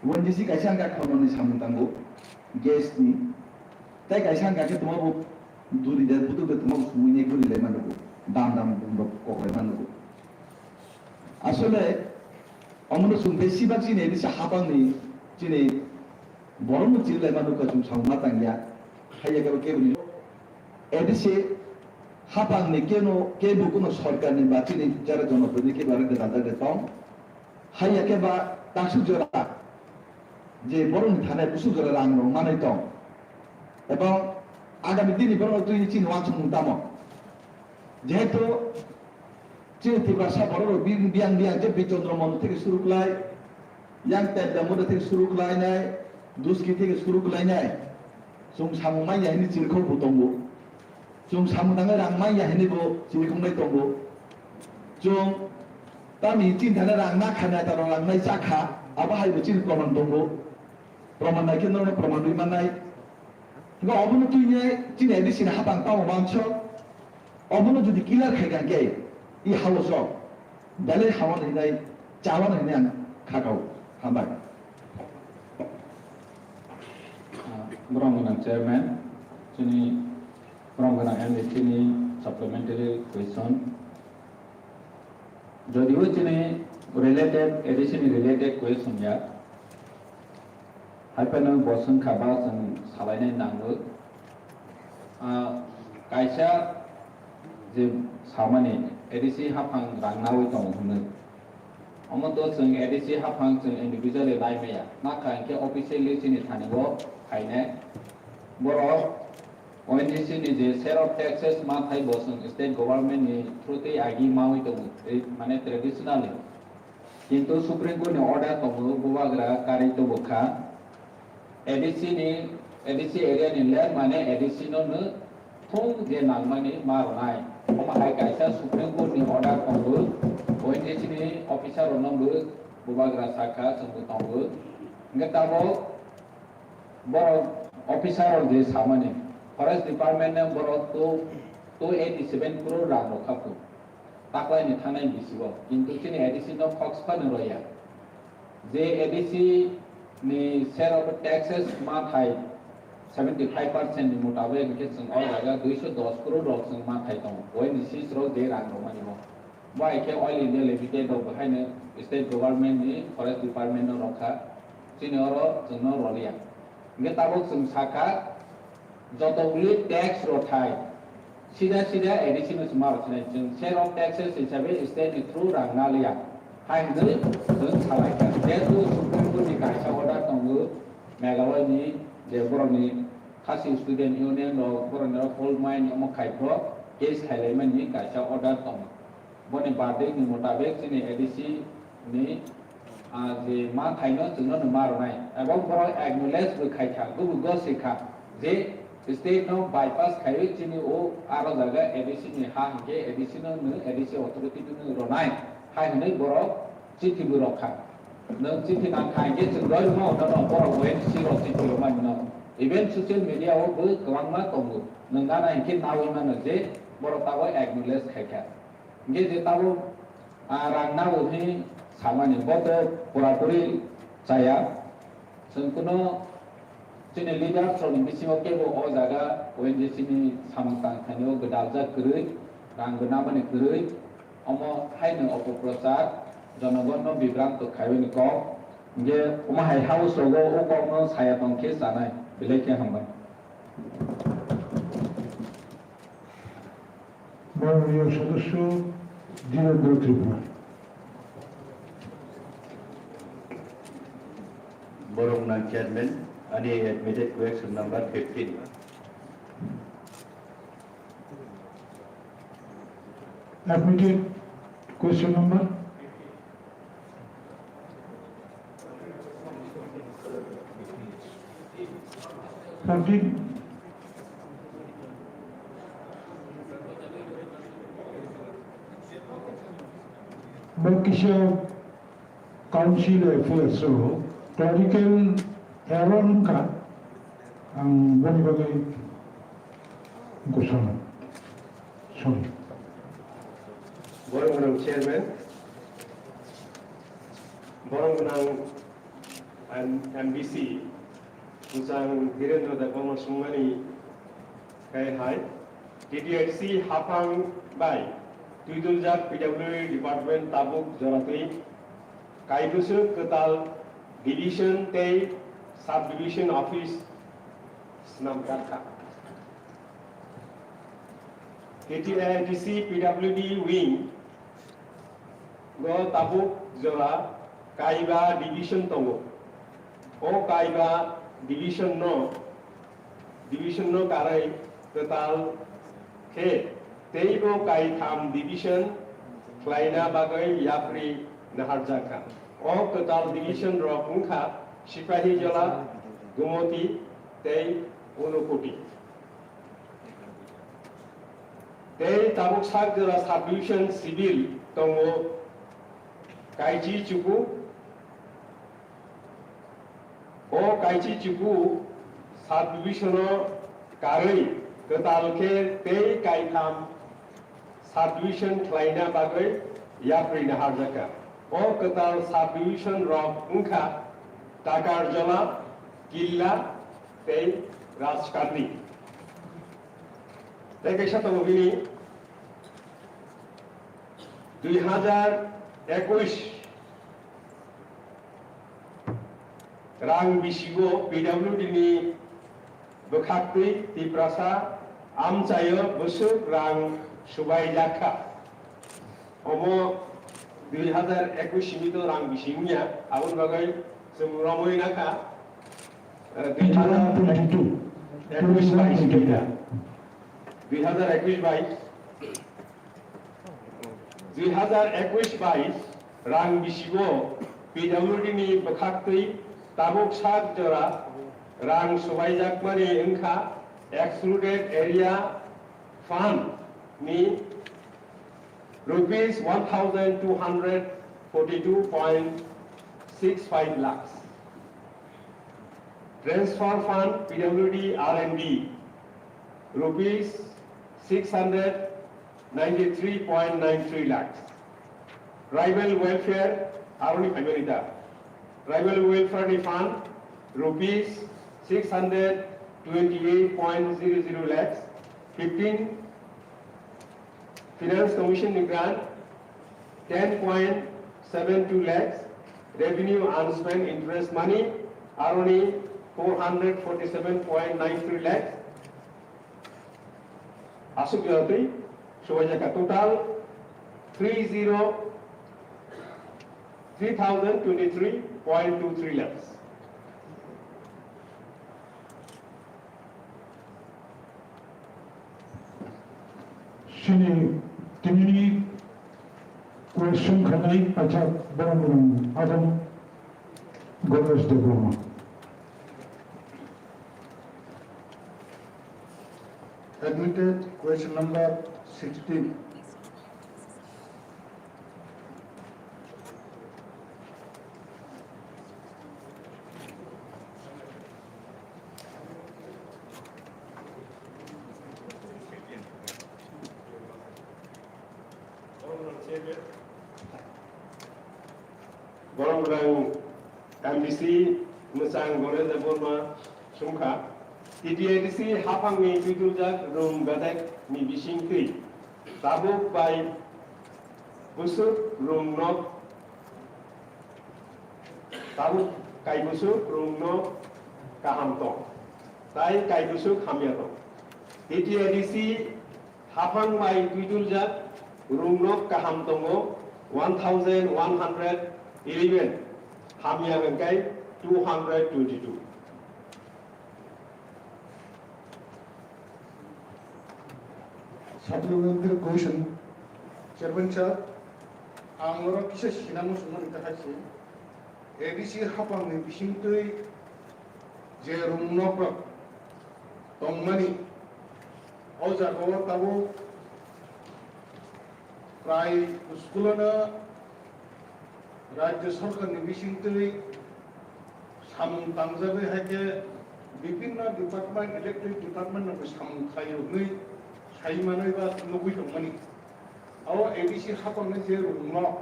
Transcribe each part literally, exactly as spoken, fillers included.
O N G C kaisa wngkha khornoni samung tango, gas ni. Tai kaisa wngkha khe tongma bo duri de, butuk de tongma bo sumui nai guri lai mano bo. Dam dam bumrok kok lai mano bo. Asole, omono chwng tei sibak chini A D C hapang ni chini borok no chiri lai mano kha chwng samung ma tang ya. Haiya kebo kebo ni A D C hapang ni keno, kebo kuno sarkar ni ba chini jara jonoprotini kebo arok de dal dal de tong. Haiya khe ba taksuk jora je borokni thani busuk jora rang rok manwi tong. Ebong agami dini borok twi chini wansukmung tamo. Jehetu chini Tiprasa borok rok bi-, biyang biyang je Bijondro Mondo theke suru khlai, yang Tepda Mondo theke suru khlai nai, Duski theke suru khlai nai. Chwng samung manya hini chirikhok bo tongo. Chwng samung tangwi rang manya hini bo chirikhok nai tongo. Chwng tamni chini thani rang na kha, neta rok rang nai cha kha, abo hai bo chini proman tongo. Proman nai khe norok proman rwi mannai. Hingke obono twi nai chini A D C ni hapang tamo manso. Obono jodi clear khai kha khe, i house o belai hawano hinai, chawano hinai ang khakao. Hambai. Borok gwnang chairman, chini borok gwnang M D C ni supplementary question. Jodio chini related, A D C ni related question ya. Hai phano bo swngkha ba chwng salainai nango. Ah, kaisa je samani A D C haphang rang nawi tongo hwnwi. Omo to chwng A D C haphang chwng individually lai maya. Nakha hinkhe officially chini thani bo phainai. Borok O N G C ni je share of taxes ma thai bo chwng state government ni through tei agi mawi tongo. Tei mane traditionally. Kintu Supreme Court ni order tongo, bubagra karwi tubukha. A D C ni, A D C area ni land mane A D C no no thung je nangmani ma rwnai. Omo hai kaisa Supreme Court ni order tongo, O N G C ni officer rok no bo bubagra sakha, chwng bo tongo. Hingke tabok borok officer rok je samani, Forest Department no borok two, two eighty seven crore rang rokha phu. Taklaini thanai bisingo, kintu chini A D C no khok sphano roya. Je A D C ni share of taxes ma thai seventy five percent ni mutabek hinkhe chwng o jaga duiso dos crore rok chwng ma thai tongo. O N G C rok je rang rwmani bo. Bo hai khe Oil India Limited rok bo haino state government ni forest department no rokha. Chini oro chwng no roliya. Hinkhe tabuk chwng sakha, joto uli tax rok thai sida sida A D C no se ma rok sinai, chwng share of taxes hisabe state ni through rang na liya hai hwnwi chwng salai kha. Jehetu Supreme Court ni kaisa order tongo, Meghalaya ni je borok ni Khasi Student Union rok, borok ni rok coal mine omo khai phro case khailai mani kaisa order tongo. Boni bardik ni mutabek chini A D C ni, ah, je ma thaino chwngno no ma rwnai. Ebong borok acknowledge bo khai kha, gubu go se kha je state no bypass khaiwi chini o aro jaga A D C ni ha hinkhe A D C no no A D C authority no no rwnai hai hwnwi borok chithi bo rok kha. Nwng chithi nang kha hinkhe chwng roi rwma hwnno no borok O N G C rok chithi rwmani no. Even social media o bo kwbangma tongo. Nwng gana hinkhe nawi mano je borok tabok acknowledge khai kha. Hinkhe je tabuk, ah, rang nago hwnwi samani, bo to pura puri chaya. Chwng kuno chini leaders rokni bisingo kebo o jaga O N G C ni samung tang thani o gwdaljak kwrwi, rang bo namani kwrwi, omo haino opoprochar, jonogonno bibranto khaiwi ni kok. Hinkhe omo hai house rogo o kokno saya tong khe chanai, belai khe hambai. মাননীয় সদস্য ধীরেন্দ্র Tripura. Borok nang chairman, ani admitted question number fifteen. Admitted question number Thirteen. Bo kisa council affairs o clerical error wngkha, ang boni bagwi gosano. Sorry. Borok gwnang chairman, borok gwnang M D C, Bujang Dhirendra Debbarma sungmani khe hai, T T A D C haphang bai twiduljak P W D department tabuk joratwi kaibwswk kwtal division tei subdivision office swnamjakha. T T A D C P W D wing o tabuk jora kaiba division tongo. O kaiba division no, division no karai kwtal khe teibo kaitham division khlaina bagwi yapri naharjakha. O kwtal division rok wngkha Sipahijola, Gumoti tei Unakoti. Tei tabuk sak jora subdivision civil tongo Kaichi Chuku. O Kaichi Chuku subdivision o karwi kwtal khe tei kaitham subdivision khlaina bagwi yapri naharjakha. O kwtal subdivision rok wngkha Takarjola, Killa tei Rajkandi. Tei kaisa tongo bini dui hazar ekush rang bisingo P W D ni bwkhaktwi Tiprasa amchaio bwswk rang subaijak kha. Omo dui hazar ekush simi to rang bising wngya, aboni bagwi chwng romwi nakha, eh, dui hazar ekush bais khe. Dui hazar ekush bais, dui hazar ekush bais rang bisingo P W D ni bwkhaktwi tabuk sak jora rang swbaijakmani wngkha Excluded Area Fund ni rupees one thousand two hundred forty-two point six five lakhs. Transfer Fund P W D R and D, rupees six hundred ninety-three point nine three lakhs. Tribal Welfare, aroni phaimani da. Tribal Welfare ni Fund, rupees six hundred twenty-eight point zero zero lakhs. Fifteen, Finance Commission ni grant, ten point seven two lakhs, revenue unspent interest money, aroni four hundred forty-seven point nine three lakhs, aswk jora twi swbaijak kha, total three zero, three thousand twenty-three point two three lakhs. Chini tinini question khanai kaisa borok ni mung Adam Ganesh Debbarma. Admitted question number sixteen. Borok rang M D C mwchang Ganesh Debbarma sungkha, T T A D C haphangni twiduljak rung bedek ni bising twi tabuk bai bwswk rung nok, tabuk kai bwswk rung nok kaham tong, tai kai bwswk hamya tong. T T A D C haphang bai twiduljak rung nok kaham tongo one thousand one hundred eleven, hamya hwnkhe two hundred twenty-two. Supplementary question, Chairman sir, ang oro kisa sinamo sumani kahai se, A D C haphangni bisingtwi je rung nok rok tongmani, o jagao tabuk prai school-ono Rajya Sarkarni bisingtwi samung tangjagwi hai khe bibhinno department, electric department-no bo samung khlaio hwnwi sai manwi ba nugwi tongmani. Abo A D C haphangni je rung nok,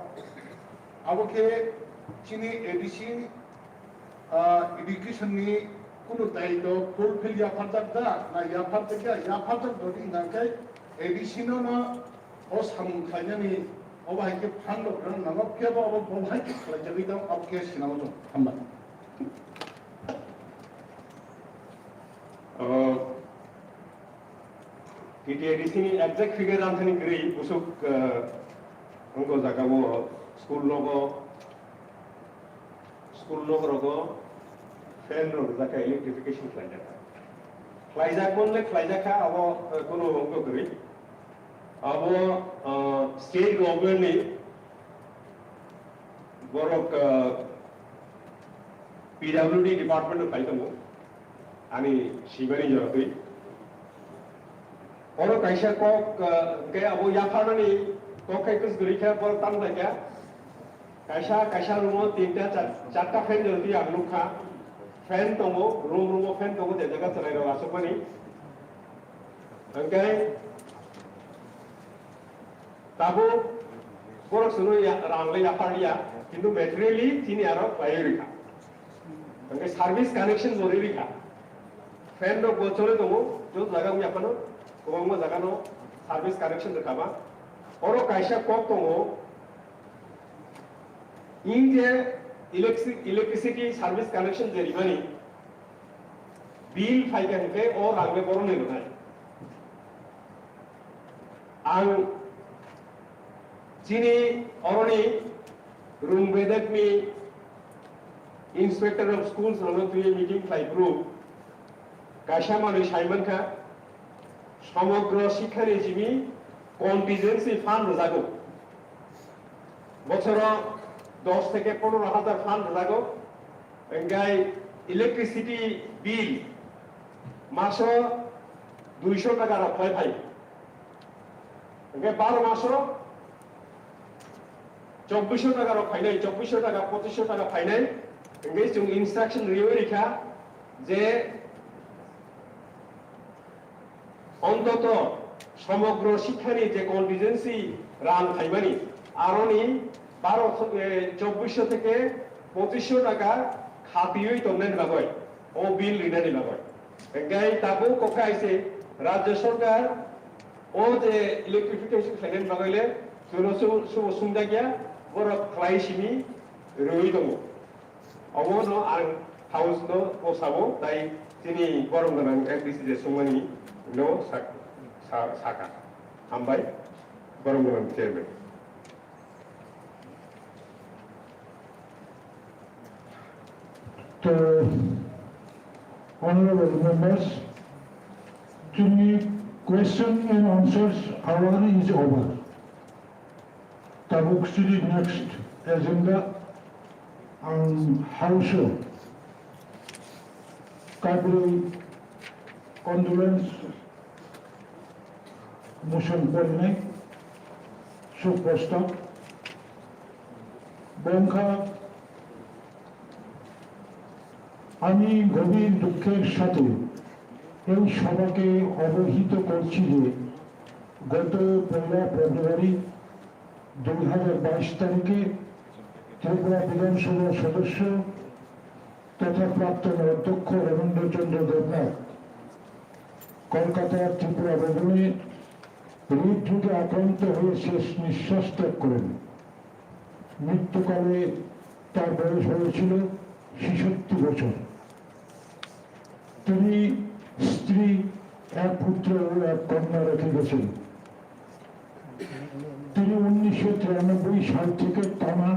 abo khe chini A D C Ah, education ni kunu daito fulfill yapharjak da, na yapharjak ya, yapharjak dodi hingkha khe A D C no no o samung khlainani obo hai khe fund rok rang nango, phiya bo obo bo hai khe khlaijagwi tong, abo khe sinamo tong. Hambai. O, T T A D C ni exact figure ang thani kwrwi, busuk, ah, wngkha o jaga o school rogo, school rogo fan rok rijak kha, electrification khlaijak kha. Khlaijak mon le khlaijak kha, abo, ah, kono wngkha kwrwi. Abo, ah, state government ni borok, ah, P W D department o phai tongo, ani sibani jorotwi. Oro kaisa kok, ah, hwnkhe abo yapharnani kok khai kwsgwrwi khe borok tamo lai kha. Kaisa, kaisa room o tinta, char-, charta fan jorotwi ang nukha. Fan tongo, room, room o fan tongo, je jaga chwrairok achukmani. Hwnkhe, Tabuk borok chwngno ya, rang le yaphar ya, kintu materially chini aro khlaiwi rikha. Hwnkhe service connection bo rwi rikha. Fan rok bo chole tongo, joto jaga wngya phano, kwbangma jaga no service connection rwkha ba. Oro kaisa kok tongo, i je electric-, electricity service connection je rimani, bill phaikha hwnkhe o rang le borok ni rwnai. Ang chini oroni Rung Bedekni Inspector of Schools rokno twiwi meeting khlai phuru kaisa manwi sai mankha, somogro sikha ni simi contingency fund rwjago. Bochoro dos theke pondro hajar fund rwjago. Hwnkhe electricity bill maso duisho taka rok khlai phai. Hwnkhe baro maso chobbish taka rok phainai, chobbish taka, pochisho taka phainai. Hwnkhe chwng instruction riwi rikha je Ontoto somogro sikha ni je contingency rang phaimani, aroni baro, eh, chobbish theke pochisho taka khatiwi tongnani bagwi, o bill rinani bagwi. Hwnkhe tabuk kok hai se Rajya Sarkar o je electrification khlainani bagwi le chwngno su-, subo sumjakya, borok khlai simi rwui tongo. Obono ang House no o sabo, tai chini borom gwnang M D C je sungmani no sak-, sa-, saka. Hambai, borom gwnang Chairman. To honorable members, chini question and answers hour is over. Tabuk chini next agenda ang House o kabrwi condolence motion porinai, শোক প্রস্তাব, bo wngkha আমি গভীর দুঃখের সাথে এই সভাকে অবহিত করছি যে গত পয়লা ফেব্রুয়ারি দুই হাজার বাইশ তারিখে ত্রিপুরা বিধানসভার সদস্য তথা প্রাক্তন অধ্যক্ষ রবীন্দ্রচন্দ্র দেবনাথ কলকাতার ত্রিপুরা ভবনে হৃদরোগে আক্রান্ত হয়ে শেষ নিঃশ্বাস ত্যাগ করেন। মৃত্যুকালে তার বয়স হয়েছিল ছেষট্টি বছর। তিনি স্ত্রী, এক পুত্র ও এক কন্যা রেখে গেছেন। তিনি উনিশশো তিরানব্বই সাল থেকে টানা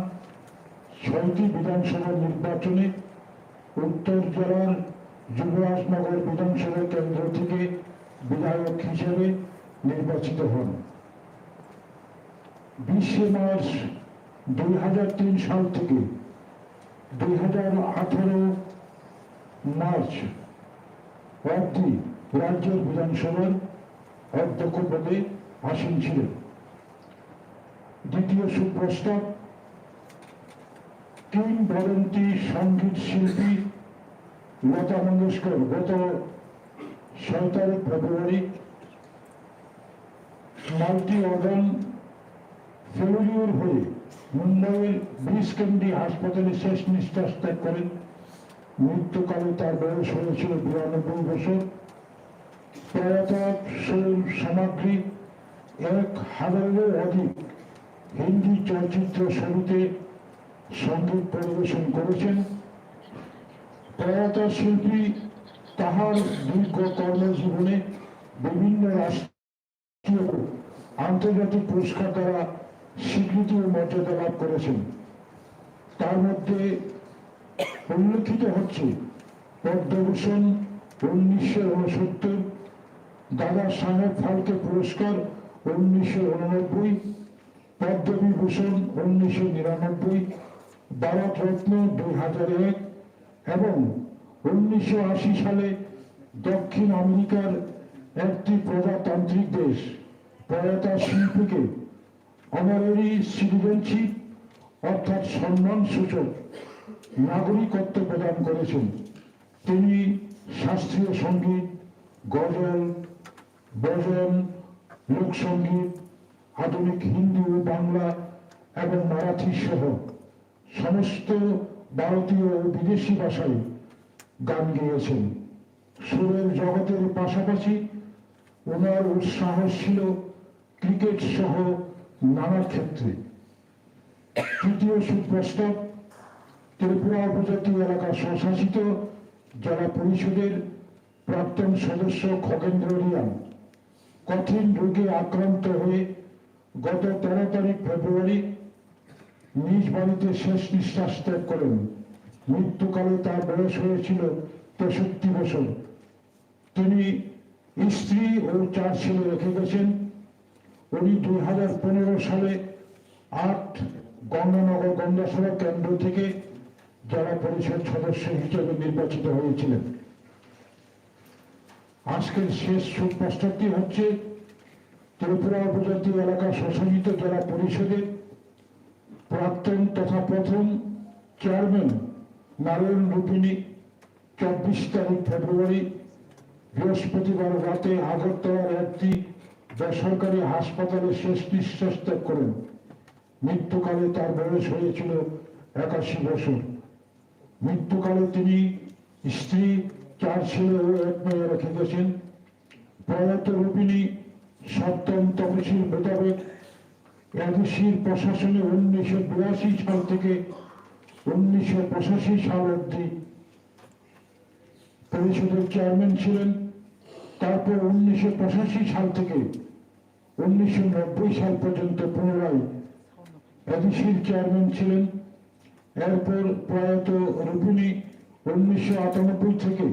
ছয়টি বিধানসভা নির্বাচনে উত্তর জেলার যুবরাজনগর বিধানসভা কেন্দ্র থেকে বিধায়ক হিসেবে নির্বাচিত হন। বিশে মার্চ দুই হাজার তিন সাল থেকে দুই হাজার আঠারো মার্চ অবধি রাজ্যের বিধানসভার অধ্যক্ষ পদে আসীন ছিলেন। দ্বিতীয় সুপ্রস্তাব, কিংবদন্তি সঙ্গীত শিল্পী লতা মঙ্গেশকর গত ছয় তারিখ ফেব্রুয়ারি মাল্টি অর্গান ফেলিওর হয়ে মুম্বাইয়ের ব্রিচ ক্যান্ডি হাসপাতালে শেষ নিঃশ্বাস ত্যাগ করেন। মৃত্যুকালে তার বয়স হয়েছিল বিরানব্বই বছর। প্রয়াত শৈল সামগ্রী এক হাজারেরও অধিক হিন্দি চলচ্চিত্র ছবিতে সঙ্গীত পরিবেশন করেছেন। প্রয়াত শিল্পী তাহার দীর্ঘ কর্মজীবনে বিভিন্ন রাষ্ট্র আন্তর্জাতিক পুরস্কার দ্বারা স্বীকৃতি ও মর্যাদা লাভ করেছেন। তার মধ্যে উল্লেখিত হচ্ছে পদ্মভূষণ উনিশশো ঊনসত্তর, দাদা সাহেব ফালকে পুরস্কার উনিশশো ঊননব্বই, পদ্মবিভূষণ উনিশশো নিরানব্বই, ভারত রত্ন দুই হাজার এক এবং উনিশশো আশি সালে দক্ষিণ আমেরিকার একটি প্রজাতান্ত্রিক দেশ প্রয়াত শিল্পীকে অনারারি সিটিজেনশিপ অর্থাৎ সম্মানসূচক নাগরিকত্ব প্রদান করেছেন। তিনি শাস্ত্রীয় সঙ্গীত, গজল, ভজন, লোকসঙ্গীত, আধুনিক হিন্দি ও বাংলা এবং মারাঠি সহ সমস্ত ভারতীয় ও বিদেশি ভাষায় গান গেয়েছেন। সুরের জগতের পাশাপাশি ওনার উৎসাহ ছিল ক্রিকেট সহ নানা ক্ষেত্রে। তৃতীয় সুপ্রস্তাব ত্রিপুরা উপজাতি এলাকা স্বশাসিত জেলা পরিষদের প্রাক্তন সদস্য খগেন্দ্র রিয়াং কঠিন রোগে আক্রান্ত হয়ে গত তেরো তারিখ ফেব্রুয়ারি নিজ বাড়িতে শেষ নিঃশ্বাস ত্যাগ করেন। মৃত্যুকালে তার বয়স হয়েছিল তেষট্টি বছর। তিনি স্ত্রী ও চার ছেলে রেখে গেছেন। উনি দুই হাজার পনেরো সালে আট গঙ্গানগর গঙ্গাসভা কেন্দ্র থেকে জেলা পরিষদ সদস্য হিসেবে নির্বাচিত হয়েছিলেন। আজকের শেষ শোক প্রস্তাবটি হচ্ছে ত্রিপুরা উপজাতি এলাকা স্বশাসিত জেলা পরিষদের প্রাক্তন তথা প্রথম চেয়ারম্যান নারায়ণ রূপিণী চব্বিশ তারিখ ফেব্রুয়ারি বৃহস্পতিবার রাতে আগরতলার একটি বেসরকারি হাসপাতালে শেষ নিঃশ্বাস ত্যাগ করেন। মৃত্যুকালে তার বয়স হয়েছিল একাশি বছর। মৃত্যুকালে তিনি স্ত্রী, চার ছেলে ও এক মেয়ে রেখে গেছেন। প্রয়াত রূপিণী সপ্তম তপশিল মোতাবেক এডিসির প্রশাসনে উনিশশো বিরাশি সাল থেকে উনিশশো পঁচাশি সাল অবধি পরিষদের চেয়ারম্যান ছিলেন। তারপর উনিশশো পঁচাশি সাল থেকে উনিশশো নব্বই সাল পর্যন্ত পুনরায় এডিসির চেয়ারম্যান ছিলেন। এরপর প্রয়াত রূপিণী উনিশশো আটানব্বই থেকে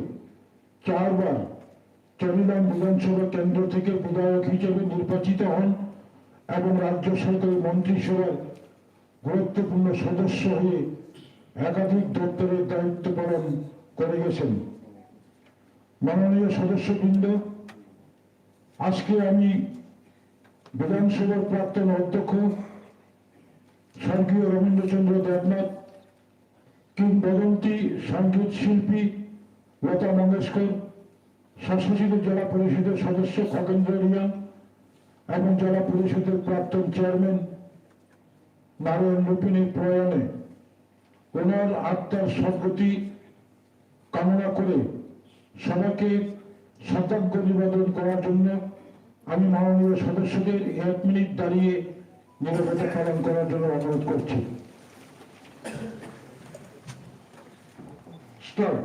চারবার চরিলাম বিধানসভা কেন্দ্র থেকে বিধায়ক হিসেবে নির্বাচিত হন এবং রাজ্য সরকারের মন্ত্রিসভার গুরুত্বপূর্ণ সদস্য হয়ে একাধিক দপ্তরের দায়িত্ব পালন করে গেছেন। মাননীয় সদস্যবৃন্দ, আজকে আমি বিধানসভার প্রাক্তন অধ্যক্ষ স্বর্গীয় রবীন্দ্রচন্দ্র দেবনাথ, কিংবদন্তি সঙ্গীত শিল্পী লতা মঙ্গেশকর, স্বশাসিত জেলা পরিষদের সদস্য খগেন্দ্র রিয়াং এবং জেলা পরিষদের প্রাক্তন চেয়ারম্যান নারায়ণ রূপিণীর প্রয়াণে ওনার আত্মার সদ্গতি কামনা করে সবাইকে শ্রদ্ধার্ঘ্য নিবেদন করার জন্য আমি মাননীয় সদস্যদের এক মিনিট দাঁড়িয়ে নীরবতা পালন করার জন্য অনুরোধ করছি। Start.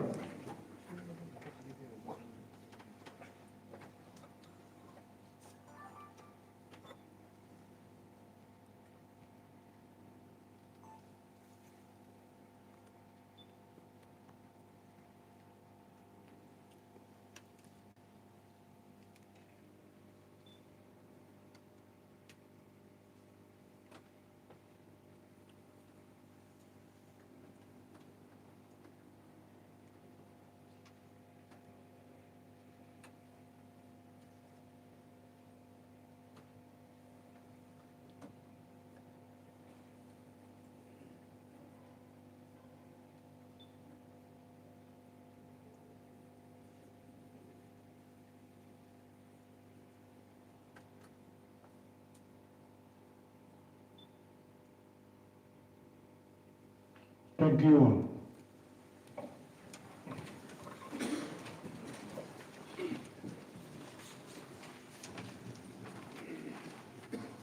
Thank you all.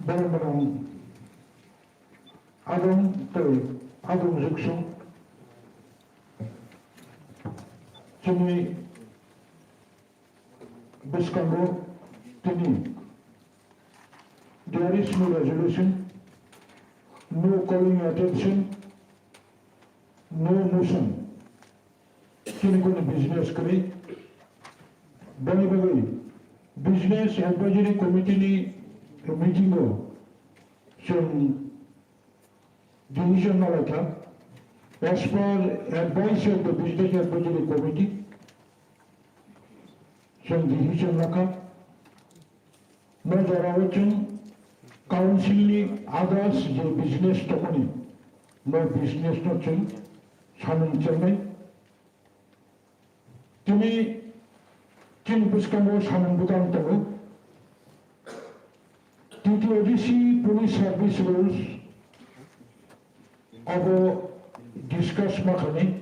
Borok borok adong tei adong juksu chini bwskango tini there is no resolution, no calling attention, no motion. Chini kunu business kwrwi. Boni bagwi Business Advisory Committee ni meeting o chwng decision no lai kha. As per advice of the Business Advisory Committee, chwng decision la kha. Mo jorao chwng council ni others je business tongmani, mo business no chwng samung chengnai. Tini chini bwskango samung bwkang tongo. T T A D C Police Service Rules abo discuss ma khainai.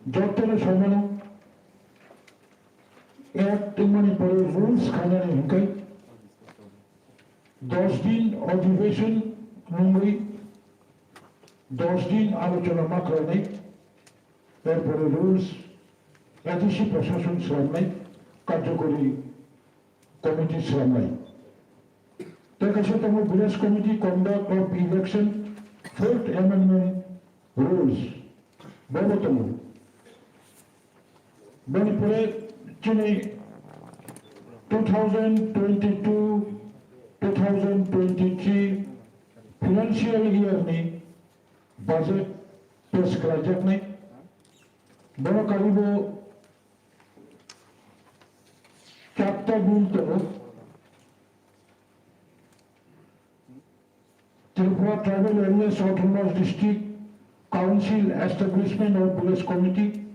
Jotono samano act wngmani pore rules khainani hwnkhe dos din adhibeshon nungwi dos din alochona ma khlainai. Erpore rules A D C prashason swnamnai, karjokori committee swnamnai. Tei kaisa tongo Village Committee Conduct of Election Fourth Amendment Rules. Bobo tongo. Boni pore chini two thousand twenty-two, two thousand twenty-three financial year ni budget pass khlaijaknai. Bono karibo charta bill tongo. Tripura Tribal Areas Autonomous District Council Establishment of Village Committee,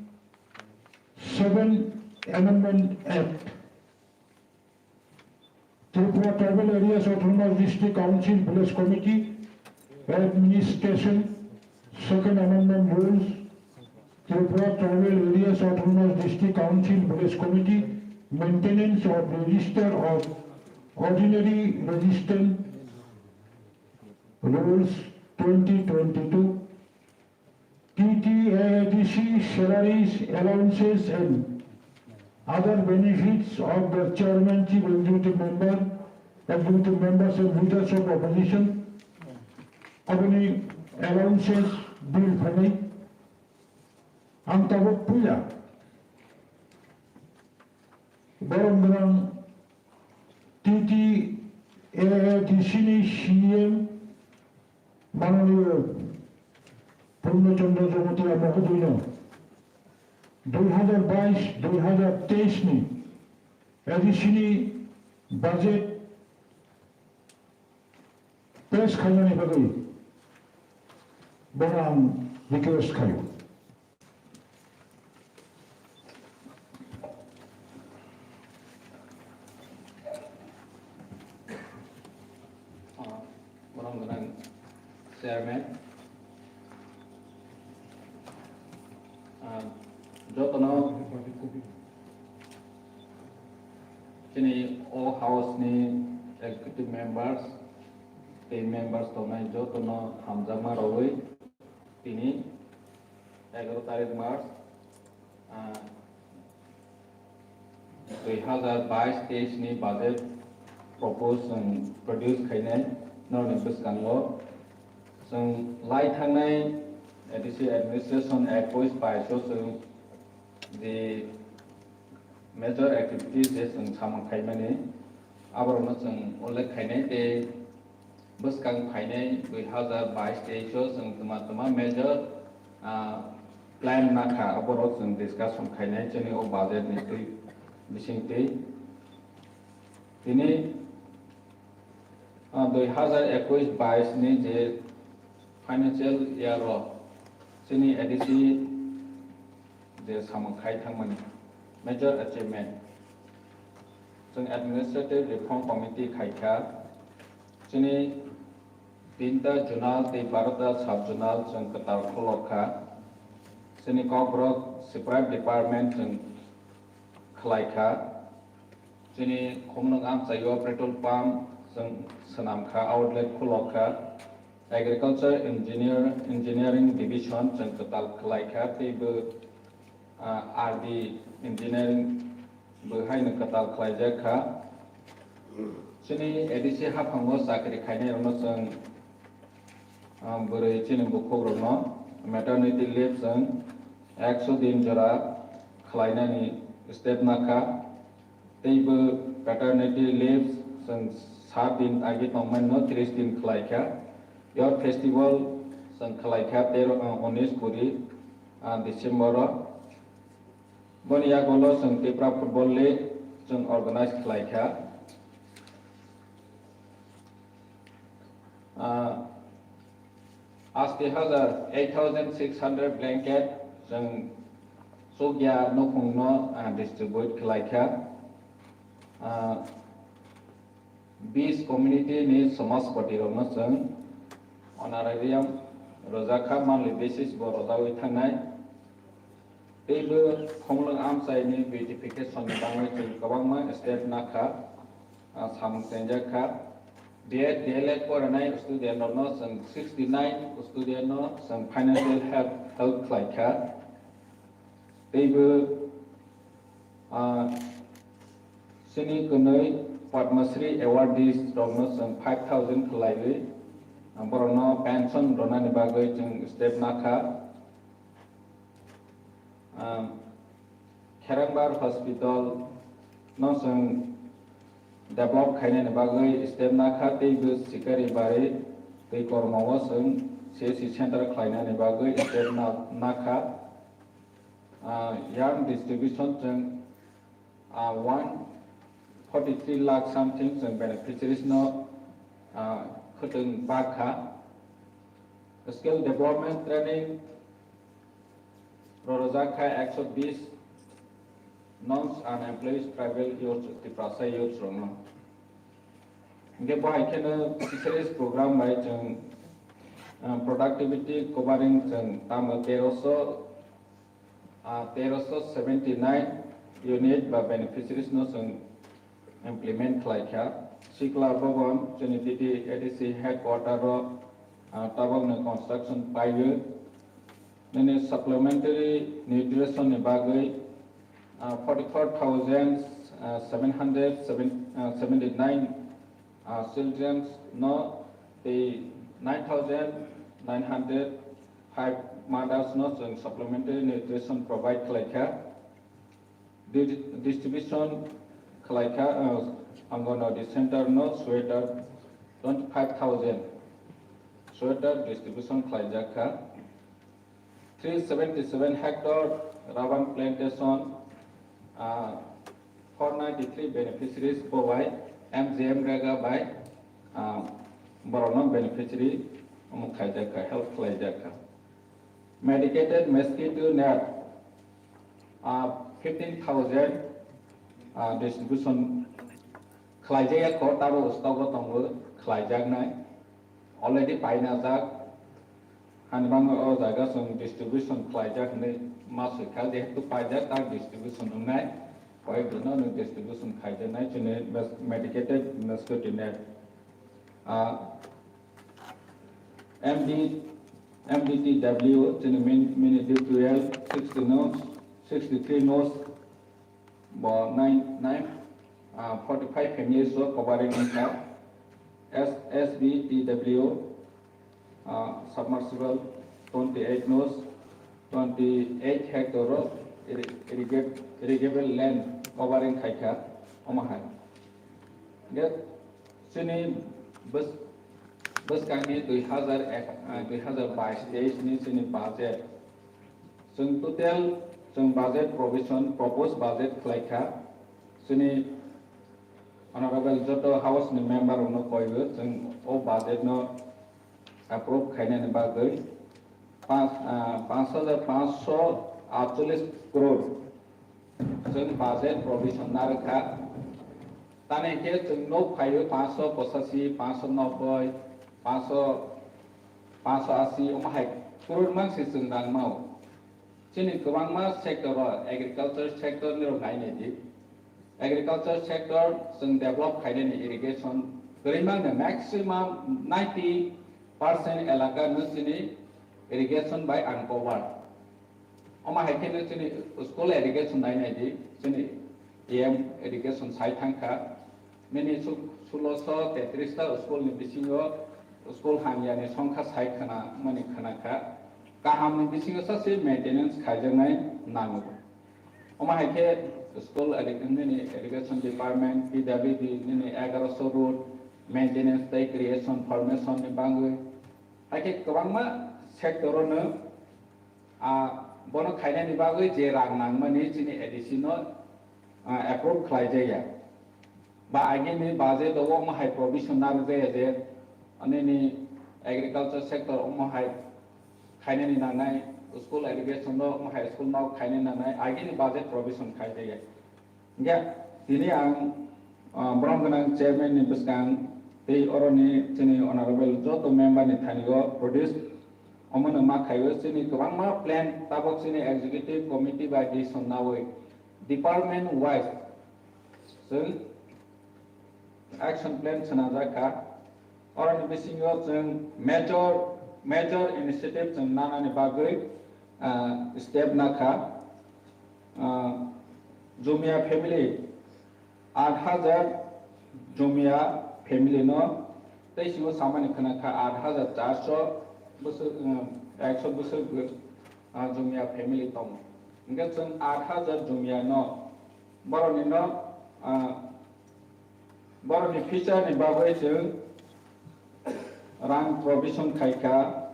Seven Amendment Act, Tripura Tribal Areas Autonomous District Council Village Committee Administration, Second Amendment Rules, Tripura Tribal Areas Autonomous District Council Village Committee, Maintenance of Register of Ordinary Register Rules twenty twenty-two, T T A D C salaries, allowances and other benefits of the chairman, chief executive member, executive members and leaders of opposition. Aboni allowances bill phainai. Ang tabuk puila borom gwnang T T A A D C ni C M Mananiya Purno Chandra Jamatia Mohodoino dui hazar bais, dui hazar teis ni A D C ni budget pass khainani bagwi bono ang request khaio. Ah, borom gwnang chairman, ah, jotono chini o house ni executive members tei members tongnai jotono hamjakma rogwi tini egaroh tarik March, ah, dui hazar bais teis ni budget propose chwng produce khainai norokni bwskango chwng lai thangnai A D C Administration Act ekush bais o chwng je major activities je chwng samung khaimani aborokno chwng ullekh khainai tei bwskang phainai dui hazar bais teis o chwng twma twma major, ah, plan nakha, aborok chwng discussion khainai chini o budget ni twi bising twi. Tini, ah, dui hazar ekush bais ni je financial year o chini A D C je samung khai thangmani major achievement. Chwng Administrative Reform Committee khai kha. Chini tinta zonal tei barota sub zonal chwng kwtal kholok kha. Chini Kokborok Siprai Department chwng khlai kha. Chini Khumulwng amchaio petrol pump Chwng swnam kha, outlet khulok kha, agriculture engineer, engineering division chwng kwtal khlai kha, teibo, ah, R D engineering bo haino kwtal khlaijak kha. Chini A D C haphango chakri khainai rokno chwng, ah, bwrwi chini bukhuk rokno maternity leave chwng ekso din jora khlainani step nakha. Teibo paternity leave chwng sat din agi tongmani no tris din khlai kha. Your festival chwng khlai kha tero, ah, unis kuri, ah, December o. Boni yagulo chwng Tipra Football League chwng organize khlai kha. Ah, Asti hajar, eight thousand six hundred blanket chwng chukya nukhungno, ah, distribute khlai kha. Ah, bis community ni samajpati rokno chwng honorarium rwjak kha, monthly basis bo rwjagwi thangnai. Teibo Khumlwng amchaini beautification ni bagwi chwng kwbangma step nakha, ah, samung chengjak kha. B Ed, D El Ed porinai student rokno chwng sixty nine student no chwng financial help, help khlai kha. Teibo, ah, chini kwnwi Padma Shri awardees rokno chwng five thousand khlaiwi, ah, borokno pension rwnani bagwi chwng step nakha. Ah, Kherangbar Hospital no chwng develop khainani bagwi step nakha, teibo Sikari Bari tei Kormo o chwng C S C center khlainani bagwi step na-, nakha. Ah, yarn distribution chwng, ah, one forty three lakh something chwng beneficiaries no, ah, khwtwng bak kha. Skill development training rwrwjak kha ekso bis non unemployed tribal youth, Tiprasa youth rokno. Hingke bo hai kheno fisheries program bai chwng, ah, productivity covering chwng tamo teroso, ah, teroso seventy nine unit ba beneficiaries no chwng implement khlai kha. Sikla Bhavan chini T T A D C headquarter o, ah, tabok ni construction paiwi. Nini supplementary nutrition ni bagwi, ah, forty four thousand seven hundred seventy nine, ah, children no tei nine thousand nine hundred five mothers no chwng supplementary nutrition provide khlai kha. Di-, distribution khlai kha, ah, Anganwadi center no sweater twenty five thousand sweater distribution khlaijak kha. Three seventy seven hectare rubber plantation, ah, four ninety three beneficiaries bo bai M G M rega bai, ah, borokno beneficiary omo khaijak kha, help khlaijak kha. Medicated mosquito net, ah, fifteen thousand, ah, distribution khlaijak ya kho, tabo stock o tongo khlaijaknai, already painajak. Hani bagwi o jaga chwng distribution khlaijak hinwi ma swikha, jehetu paijak tak distribution wngnai, koyek dino nwng distribution khaijaknai chini mes-, medicated mosquito net. Ah, M D, M D T W chini min-, mini D twelve, sixty nos, sixty three nos, bo nine, nine, ah, forty five families o covering wngkha. S-, S B T W, ah, submersible twenty eight nos, twenty eight hectare o irri-, irrigate-, irrigable land covering khaikha omo hai. Hingke chini bws-, bwskangni dui hazar ek, ah, dui hazar bais teis ni chini budget. Chwng total chwng budget provision, proposed budget khlai kha. Chini honorable joto house ni member rokno koiwi chwng o budget no approve khainani bagwi panch, ah, panch hajar panchsho atchollish crore chwng budget provision narwkha. Tani khe chwng nuk phaio panchsho pochashi, panchsho nobboi, panchsho, panchsho ashi omo hai crore mang se chwng rang mao. Chini kwbangma sector o, agriculture sector ni rok nai nai di. Agriculture sector chwng develop khainani irrigation Kwrwi mangno maximum ninety percent elaka no chini irrigation bai uncovered. Omo hai khe no chini school irrigation nai nai di, chini A M irrigation sai thang kha. Nini su-, suloso tetris ta school ni bisingo school hamya ni songkha sai khna mani khna kha. Kaham ni bisingo sa se maintenance khaijaknai nango. Omo hai khe school irri-, nini irrigation department, P W D, nini egaroso road, maintenance tei creation formation ni bangwi. Hai khe kwbangma sector o no, ah, bono khainani bagwi je rang nangmani chini A D C no, ah, approve khlai jaya. Ba agini budget o omo hai provision narwk jaya je, nini agriculture sector omo hai khainani nangnai, school irrigation no omo hai school no khainani nangnai, agini budget provision khai jaya. Hingkhe tini ang, ah, borom gwnang chairman ni bwskang tei oroni chini honorable joto member ni thani o produce omono ma khaio chini kwbangma plan tabok chini executive committee bai decision naui department wise chwng action plan swnamjak kha. Oroni bisingo chwng major, major initiative chwng nanani bagwi, ah, step nakha. Ah, Jumia family, aat hajar Jumia family no tei singo samani khna kha aat hajar charso bwswk, um, ekso bwswk, ah, Jumia family tongo. Hingkhe chwng aat hajar Jumia no borokni no, ah, borokni future ni bagwi chwng rang provision khai kha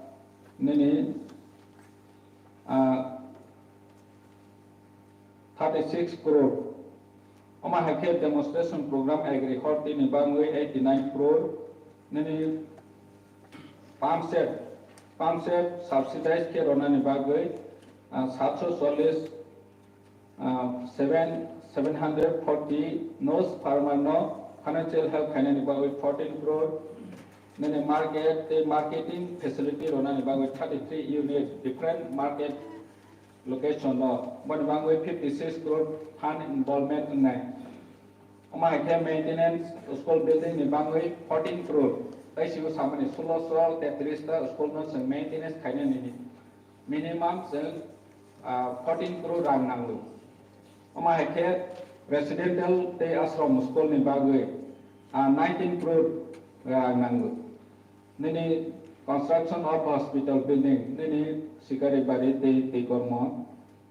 nini, ah, thirty six crore. Omo hai khe demonstration program agri horti ni bagwi eighty nine crore. Nini pump set, pump set subsidize khe rwnani bagwi, ah, satso chollish, ah, seven, seven hundred forty nos farmer no financial help khainani bagwi fourteen crore. Nini market tei marketing facility rwnani bagwi thirty three unit different market location no boni bagwi fifty six crore fund involvement wngnai. Omo hai khe maintenance school building ni bagwi fourteen crore. Tei sio samani suloso tetris ta school no chwng maintenance khainani minimum chwng, ah, fourteen crore rang nango. Omo hai khe residential tei ashram school ni bagwi, ah, nineteen crore rang nango. Nini construction of hospital building, nini Sikari Bari tei Twikormo,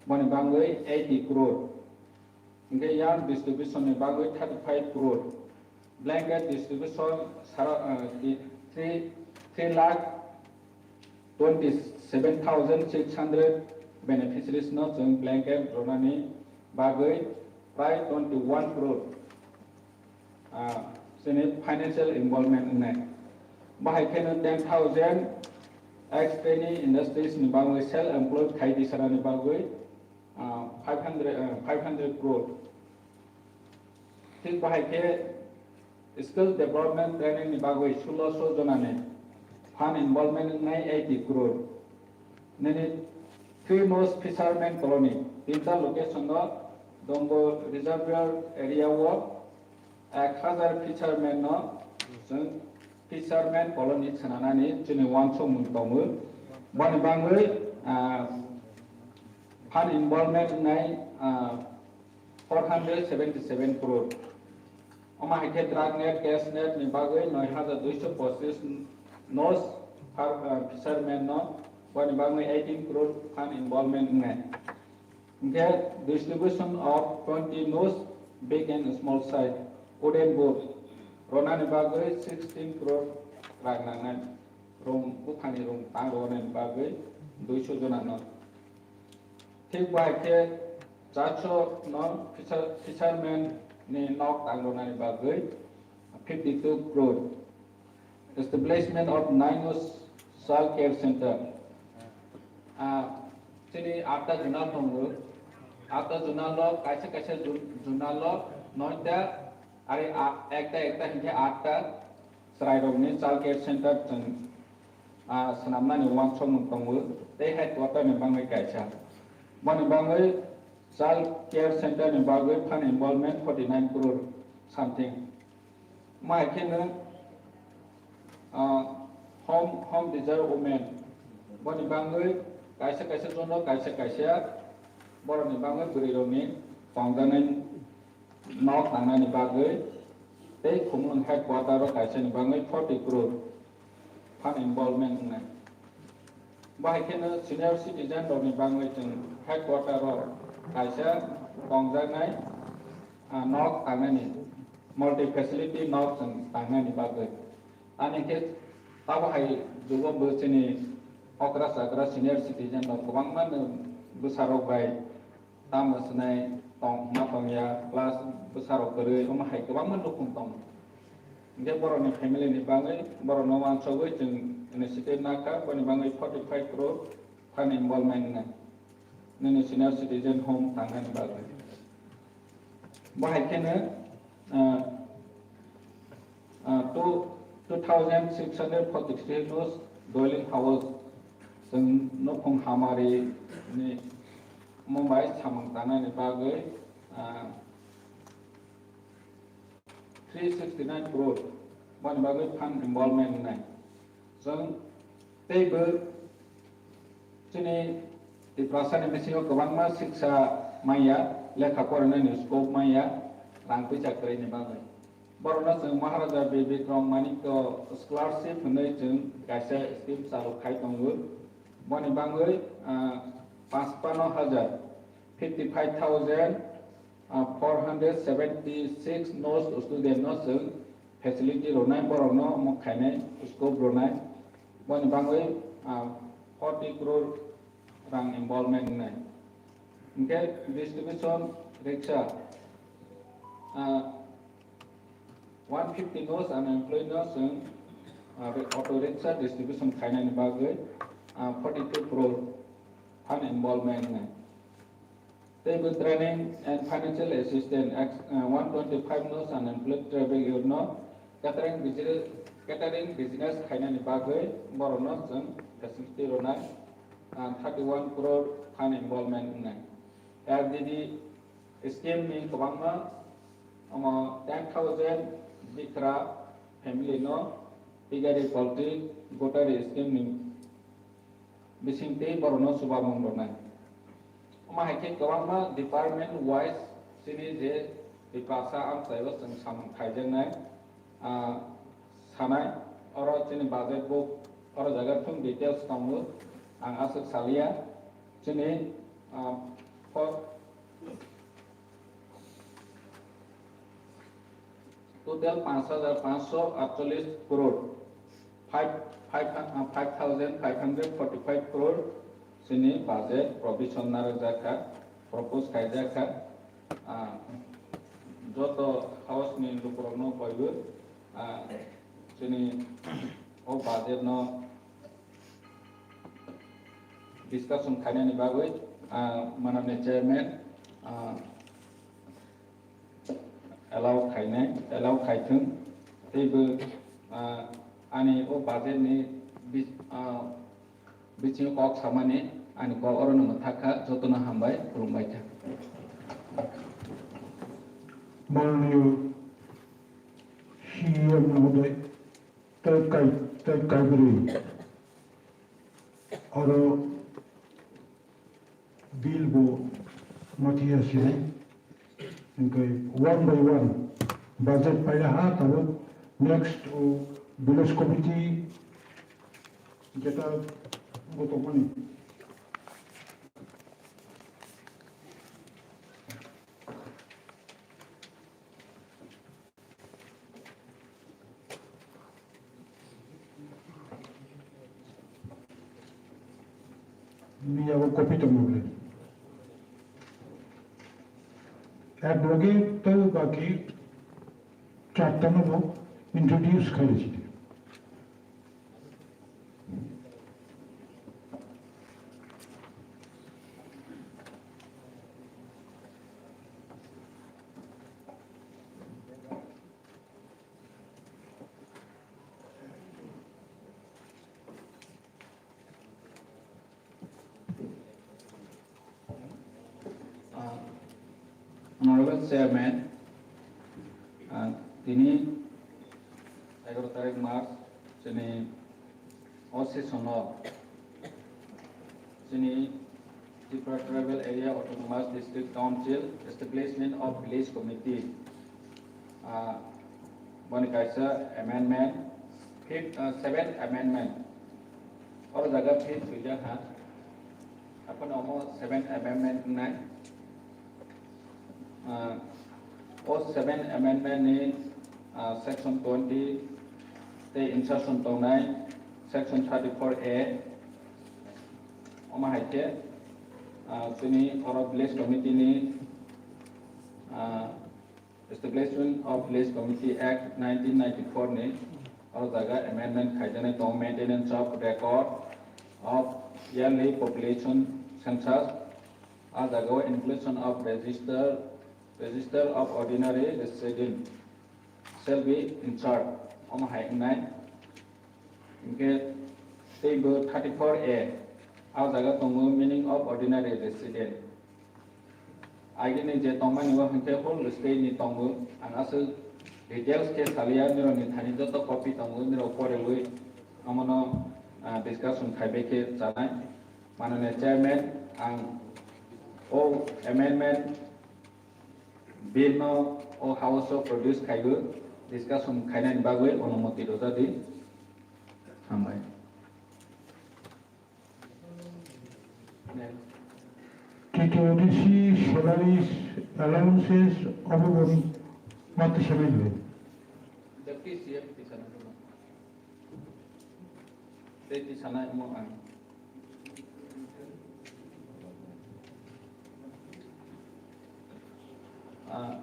boni bagwi eighty crore. Hingkhe yarn distribution ni bagwi thirty five crore. Blanket distribution sara, ah, di, three, three lakh twenty seven thousand six hundred beneficiaries no chwng blanket rwnani bagwi prai twenty one crore, ah, chini financial involvement wngnai. Bahai kheno ten thousand ex trainee industries ni bagwi self employed khai di sanani bagwi, ah, five hundred, ah, five hundred crore. Thik bahai khe skill development training ni bagwi suloso jonani fund involvement wngnai eighty crore. Nini Three Nose Fisherman Colony, tinta location no Dongo Reservoir area o ek hajar fisherman no chwng fisherman colony swnanani chini uansukmung tongo. Boni bagwi, ah, fund involvement wngnai, ah, four hundred seventy seven crore. Omo hai khe drag net, catch net ni bagwi noi hajar duiso pochis nos far-, ah, fisherman no, boni bagwi eighteen crore fund involvement wngnai. Hingkhe distribution of twenty nos big and small size wooden boat rwnani bagwi sixteen crore rang nangnai. Rung buphani rung tang rwnani bagwi duiso jona no. Thik bai khe charso no fisher-, fisherman ni nok tang rwnani bagwi fifty two crore. Establishment of nine child care center. Ah, chini atta zonal tongo. Atta zonal o kaisa kaisa zon-, zonal o noita, ari a-, ekta ekta hinkhe atta chwrairokni child care center chwng, ah, swnamnani uansukmung tongo. Tei headquarter ni bagwi kaisa. Boni bagwi child care center ni bagwi fund involvement forty nine crore something. Mai kheno Ah, home, home desire women. Boni bangwi kaisa kaisa jono kaisa kaisa borokni bangwi bwrwirokni tongjaknai nok tangnani bagwi tei Khumulwng headquarter o kaisani bangwi forty crore fund involvement wngnai. Bahai kheno senior citizen rokni bangwi chwng headquarter o kaisa tongjaknai, ah, nok tangnani, multi facility nok chwng tangnani bagwi. Ani khe tabo hai jugo bo chini okra chakra senior citizen rok kwbangma no bwsarok bai tamo swnai tong ma tongya, plus bwsarok kwrwi omo hai kwbangma nukhung tongo. Hinkhe borokni family ni bagwi borokno uansugwi chwng initiative nakha, boni bagwi forty five crore fund involvement wngnai nini senior citizen home tangnani bagwi. Bo hai kheno, ah, ah, two, two thousand six hundred forty-three nos dwelling house chwng nukhung hamari ni Mumbai samung tangnani bagwi, ah, three sixty nine crore boni bagwi fund involvement wngnai. Chwng teibo chini Tiprasani bisingo kwbangma siksa manya, lekha porinani scope manya, rang puisa kwrwini bagwi. Borokno chwng Maharaja Bir Bikram Manikya Scholarship hwnwi chwng kaisa scheme chalu khai tongo. Boni bagwi, ah, panchpanno hajar, fifty five thousand, ah, four hundred seventy six no student no chwng facility rwnai, borokno omo khainai scope rwnai. Boni bagwi, ah, forty crore rang involvement wngnai. Hinkhe distribution rickshaw, ah, one fifty nos unemployed no chwng, ah, auto rickshaw distribution khainani bagwi, ah, forty two crore fund involvement wngnai. Teibo training and financial assistance, ex-, ah, one twenty five nos unemployed tribal youth no catering business, catering business khainani bagwi borokno chwng facility rwnai, ah, thirty one crore fund involvement wngnai. R D D scheme ni kwbangma, omo ten thousand bikra family no piggery poultry gotari scheme ni bisingtwi borokno chubamung rwnai. Omo hai khe kwbangma department wise chini je Tiprasa amchaio chwng samung khaijaknai, ah, sanai, oro chini budget book oro jaga thung details tongo, ang aswk salia. Chini, ah, first total panch hajar panchsho atchollish crore, five, five, ah, five thousand five hundred forty five crore chini budget provision narwkjakha, propose khaijakha. Ah, joto house ni lukurokno koiwi, ah, chini o budget no discussion khainani bagwi, ah, manani chairman, ah, allow khainai, allow khaithwng. Teibo, ah, ani o budget ni bi-, ah, bisingo kok samani ani kok orono mwthakha, jotono hambai, khulumbaikha. Mananiyo C E M mohoday, tai kai, tai kaibrwi oro bill bo mathiya sinai. Hinkhe one by one budget paila ha tabuk next o village committee jeta bo tongmani. Bini yago copy tongo ble. Ek loge to baki charta no bo introduce khai risi. Ah, Honorable Chairman, ah, tini egaro tarik March, Chini o session o chini Tripura Tribal Area Autonomous District Council Establishment of Village Committee, ah, boni kaisa amendment, fifth, ah, seventh amendment. Oro jaga fifth swijak ha. Aphano omo seventh amendment wngnai. Ah, o seventh amendment ni, ah, section twenty tei insertion tongnai section thirty-four A. Omo hai khe, ah, chini oro village committee ni, ah, Establishment of Village Committee Act nineteen ninety-four ni o jaga amendment khaijaknai tongo, maintenance of record of yearly population census, o jaga o inclusion of register, register of ordinary resident shall be inserted, omo hai wngnai. Hinkhe teibo thirty-four A, o jaga tongo meaning of ordinary resident. Agini je tongmani o hinkhe whole state ni tongo. Ang aswk details khe saliya, nirokni thani joto copy tongo, nirok porewi omono, ah, discussion khaibai khe chanai. Mananiya Chairman, ang o amendment bill no o house o produce khaiwi discussion khainani bagwi onumoti rwjadi. Hambai. Next. T T O D C salaries, allowances, obo bo matwi sanai le. Deputy C M tisana. Tei tisana omo ang. Ah,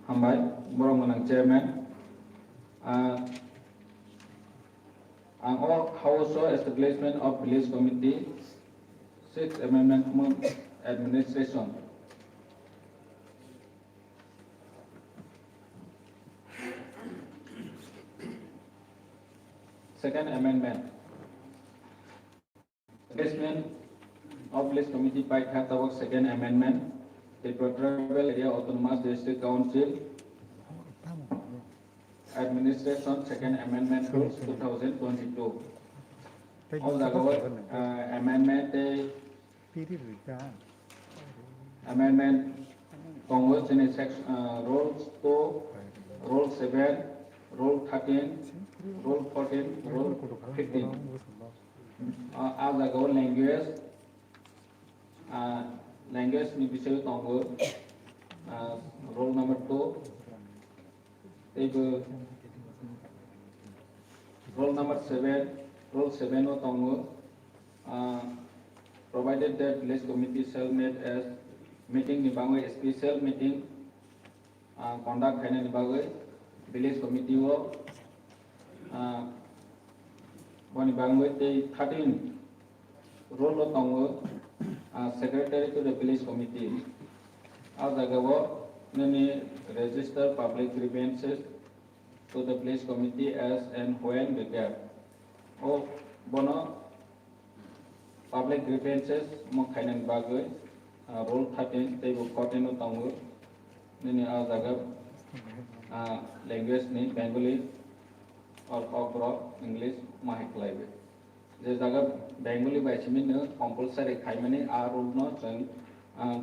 hambai, borok gwnang chairman. Ah, ang o house o establishment of village committee, sixth amendment mo administration. Second amendment. Establishment of Village Committee paikha tabok second amendment. Tripura Tribal Area Autonomous District Council Administration second amendment rules two thousand twenty-two. O jaga o, uh, amendment tei amendment tongo chini section, uh, rules two, rule seven, rule thirteen, rule fourteen, rule fifteen. Ah, ah, jaga o language, ah, language ni bising tongo, ah, roll number two, teibo roll number seven, roll seven o tongo, ah, provided that village committee shall meet as meeting ni bagwi special meeting ah, conduct khainani bagwi village committee o, ah, boni bagwi tei thirteen role o tongo, ah, secretary to the village committee. Ah, jaga o nini register public grievances to the village committee as and when required. O bono public grievances mo khainani bagwi, ah, rule thirteen tei bo fourteen o tongo. Nini ah jaga, ah, language ni Bengali or Kokborok, English ma hai khlaiwi. Je jaga Bengali bai simi no compulsory khaimani ah rule no chwng, ah,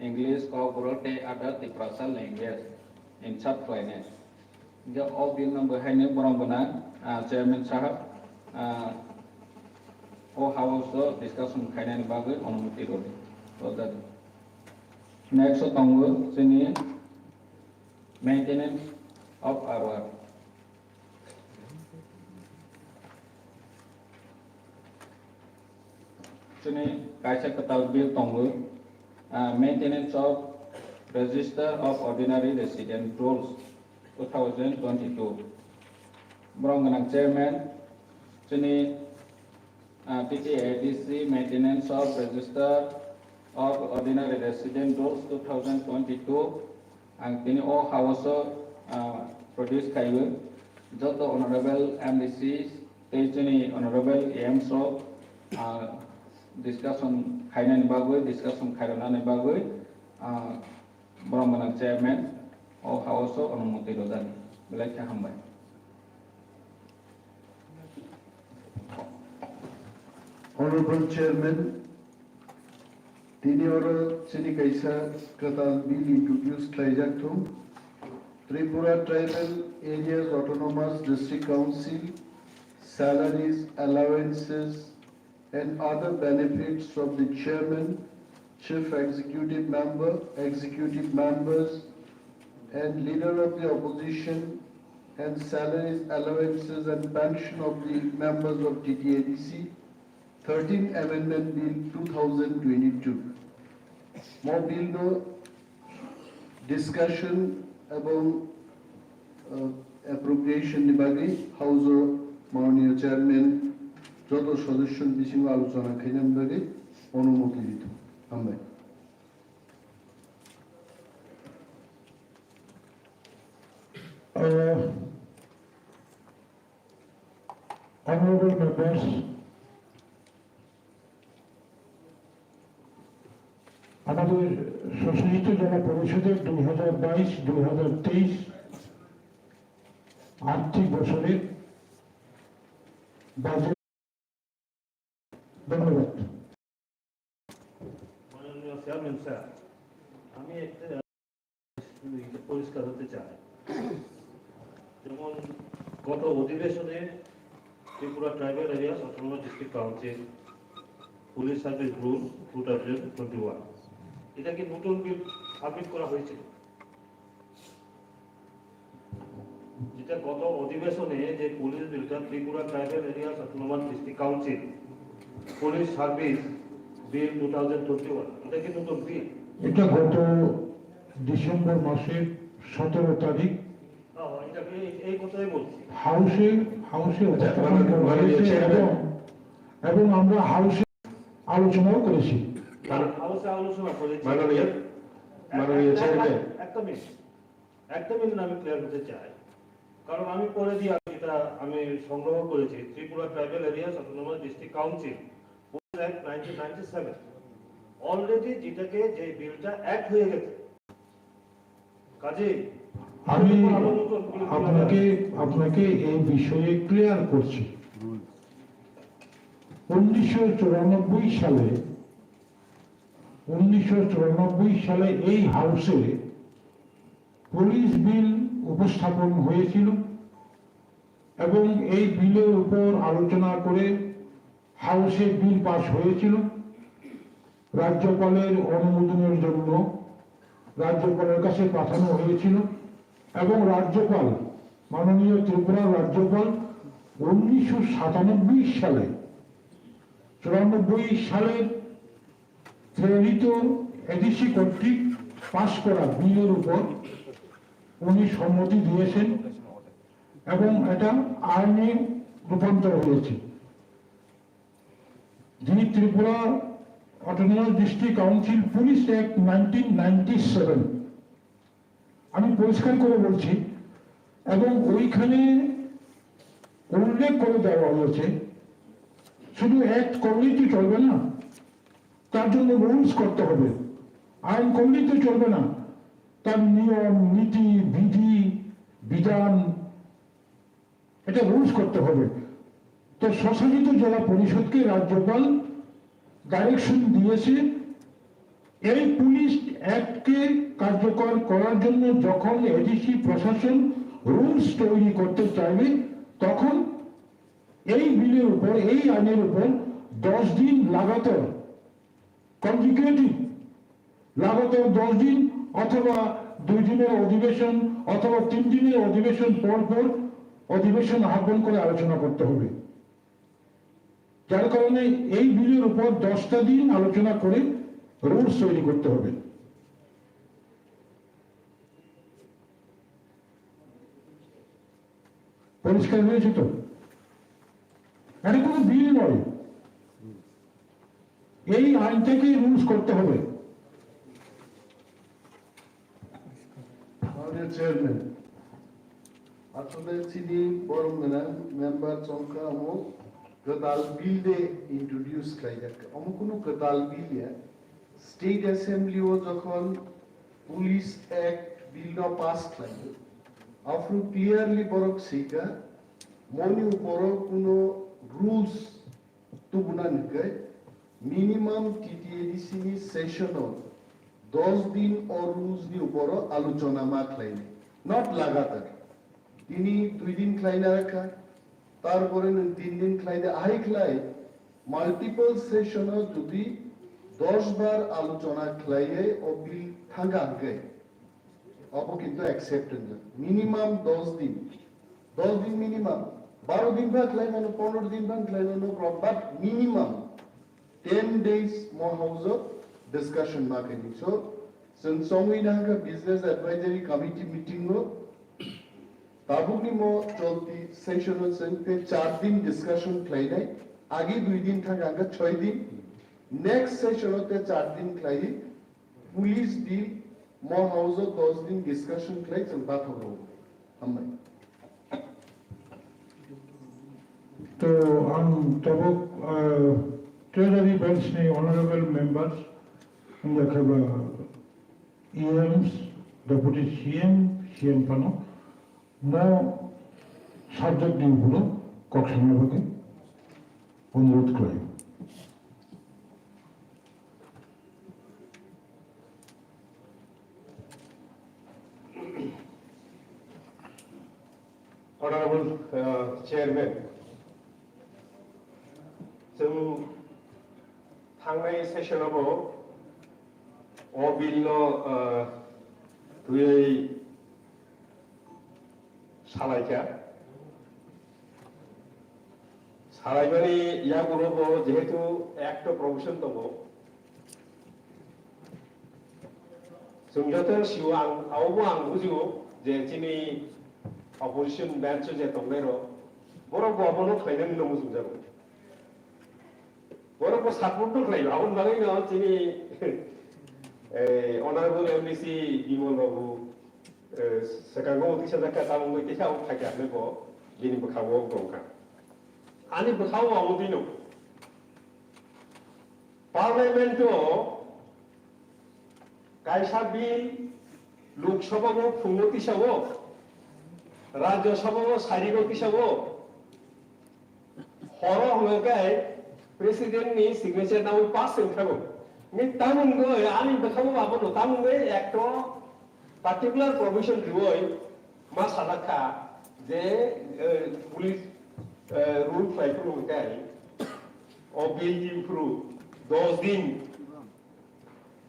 English, Kokborok tei other Tiprasa language insert khlainai. Hinkhe o bill no bo haino borok gwnang, ah, chairman sahab, ah, o house o discussion khainani bagwi onumoti rwdi. Rwjadi. Next o tongo chini maintenance of our Chini kaisa kwtal bill tongo, ah, Maintenance of Register of Ordinary Resident Rules two thousand twenty-two. Borok gwnang chairman, chini, ah, T T A D C Maintenance of Register of Ordinary Resident Rules two thousand twenty-two. Ang tini o house o, ah, produce khaiwi joto honorable M D C tei chini honorable M S rok, ah, discussion khainani bagwi, discussion khairoknani bagwi, ah, borok gwnang chairman o house o onumoti rwjak. Belai khe hambai. Honorable Chairman, tini oro chini kaisa kwtal bill introduce khlaijak thung. Tripura Tribal Areas Autonomous District Council, salaries, allowances, and other benefits of the chairman, chief executive member, executive members, and leader of the opposition, and salaries, allowances, and pension of the members of T T A D C, thirteen Amendment Bill two thousand twenty-two. Mo bill no discussion ebong, uh, appropriation ni bagwi House o mananiya chairman joto sodosyo ni bisingo alochona khainani bagwi onumoti rito. Hambai. Uh, Honorable members, আমাদের স্বশাসিত জেলা পরিষদের দুই হাজার বাইশ দুই হাজার তেইশ আর্থিক বছরের বাজেট। ধন্যবাদ। মাননীয় চেয়ারম্যান স্যার, আমি একটা জিনিস পরিষ্কার হতে চাই, যেমন গত অধিবেশনে Tripura tribal areas autonomous district council police service rules two thousand twenty one, এটা কি নতুন বিল সাবমিট করা হয়েছিল? যেটা গত অধিবেশনে যে পুলিশ বিলটা, Tripura tribal areas autonomous district council police service bill two thousand twenty one, এটা কি নতুন বিল? এটা গত ডিসেম্বর মাসের সতেরো তারিখ ও, এটা এই, এই কথাই বলছি। হাউসে, হাউসে আচ্ছা, উপস্থাপন মাননীয়, করা মাননীয় হয়েছে চেয়ারম্যান। এবং, এবং আমরা হাউসে আলোচনাও করেছি। মাননীয়, হাউসে আলোচনা করেছি। মাননীয়, এক, মাননীয় এক, চেয়ারম্যান। এক, একটা মিনিট, একটা মিনিট আমি ক্লিয়ার হতে চাই, কারণ আমি পড়ে দিয়ে, এটা আমি সংগ্রহ করেছি, Tripura tribal areas autonomous district council act nineteen ninety seven, already যেটাকে, যে বিলটা অ্যাক্ট হয়ে গেছে, কাজেই আমি আরো নতুন করে আপনাকে, আপনাকে এই বিষয়ে ক্লিয়ার করছি। উনিশশো চুরানব্বই সালে, উনিশশো চুরানব্বই সালে এই হাউসে পুলিশ বিল উপস্থাপন হয়েছিল এবং এই বিলের উপর আলোচনা করে হাউসে বিল পাস হয়েছিল। রাজ্যপালের অনুমোদনের জন্য রাজ্যপালের কাছে পাঠানো হয়েছিল এবং রাজ্যপাল, মাননীয় ত্রিপুরার রাজ্যপাল উনিশশো সাতানব্বই সালে, চুরানব্বই সালের প্রেরিত এডিসি কর্তৃক পাস করা বিলের উপর উনি সম্মতি দিয়েছেন এবং এটা আইনে রূপান্তর হয়েছে। The Tripura Autonomous District Council Police Act nineteen ninety seven, আমি পরিষ্কার করে বলছি, এবং ওইখানে উল্লেখ করে দেওয়া হয়েছে, শুধু অ্যাক্ট করলেই তো চলবে না, তার জন্য রুলস করতে হবে। আইন করলেই তো চলবে না, তার নিয়ম, নীতি, বিধি, বিধান, এটা রুলস করতে হবে। তো স্বশাসিত জেলা পরিষদকে রাজ্যপাল ডাইরেকশন দিয়েছে এই পুলিশ অ্যাক্টকে কার্যকর করার জন্য। যখন এডিসি প্রশাসন রুলস তৈরি করতে চাইবে, তখন এই বিলের উপর, এই আইনের উপর দশ দিন লাগাতার, কনজিকিউটিভ, লাগাতার দশ দিন অথবা দুই দিনের অধিবেশন অথবা তিন দিনের অধিবেশন পর পর অধিবেশন আহ্বান করে আলোচনা করতে হবে। যার কারণে এই বিলের উপর দশটা দিন আলোচনা করে রুলস তৈরি করতে হবে। পরিষ্কার হয়েছে তো? এটা কোনো বিল নয়, এই আইন থেকে রুলস করতে হবে। মাননীয় চেয়ারম্যান, আসলে chini borok gwnang member chongkha omo kwtal bill de introduce khlaijak. Omo kunu kwtal bill ya. State Assembly o jokhon Police Act bill no pass khlaio, aphuru clearly borok swikha, moni uporo kuno rules Tubuna hwnkhe minimum T T A D C ni session o dos din o rules ni uporo aluchona ma khlainai, not lagatar. Tini dui din khlaina rakha, tarpore nwng tin din khlai de, ahai khlai multiple session o jodi dos bar aluchona khlaiwi o bill thangkha hwnkhe, obo kintu accept wngjak. Minimum dos din, dos din minimum, baro din pha khlai mano, pondro din pha khlai mano, no problem, but minimum ten days mo house o discussion ma khaini. So, chwng chongwi nahakha business advisory committee meeting o, tabukni mo cholti session o chwng te char din discussion khlainai, agi dui din thangkha hwnkhe choi din, next session o te char din khlaiwi police bill mo house o dos din discussion khlai chwng bathok rw. Hambai. To ang tabuk, ah, Treasury Bench ni honorable members, wngkha ba E Ms, Deputy C M, C M phano, mo subject ni uporo kok sana bagwi onurodh khlai. Honorable, uh, Chairman, chwng thangnai session o bo o bill no, uh, twiwi salaikha. Salaimani yagulo bo jehetu act o provision tongo, chwng joto sio ang, abobo ang bujio je chini opposition bench o je tongnairok, borok bo abono khlainani no muchungjago. Borok bo support no khlaio, aboni bagwi no chini, eh, Honorable M D C Bimal babu, eh, swkango tisajak kha, tamungwi kisa o thakya hinwi bo bini bwkha o tongkha. Ani bwkha o abo twi no. Parliament o kaisa bill Lok Sabha o phungo tisao, Rajya Sabha o sarigo tisao, horo hwnwi khe President ni signature nawi pass wngkhago. Ni tamungwi ani bwkha o abo no tamungwi ekto particular provision riwi ma salakha je, eh, police, eh, rule khlai phuru hwnkhe o bill ni phuru dos din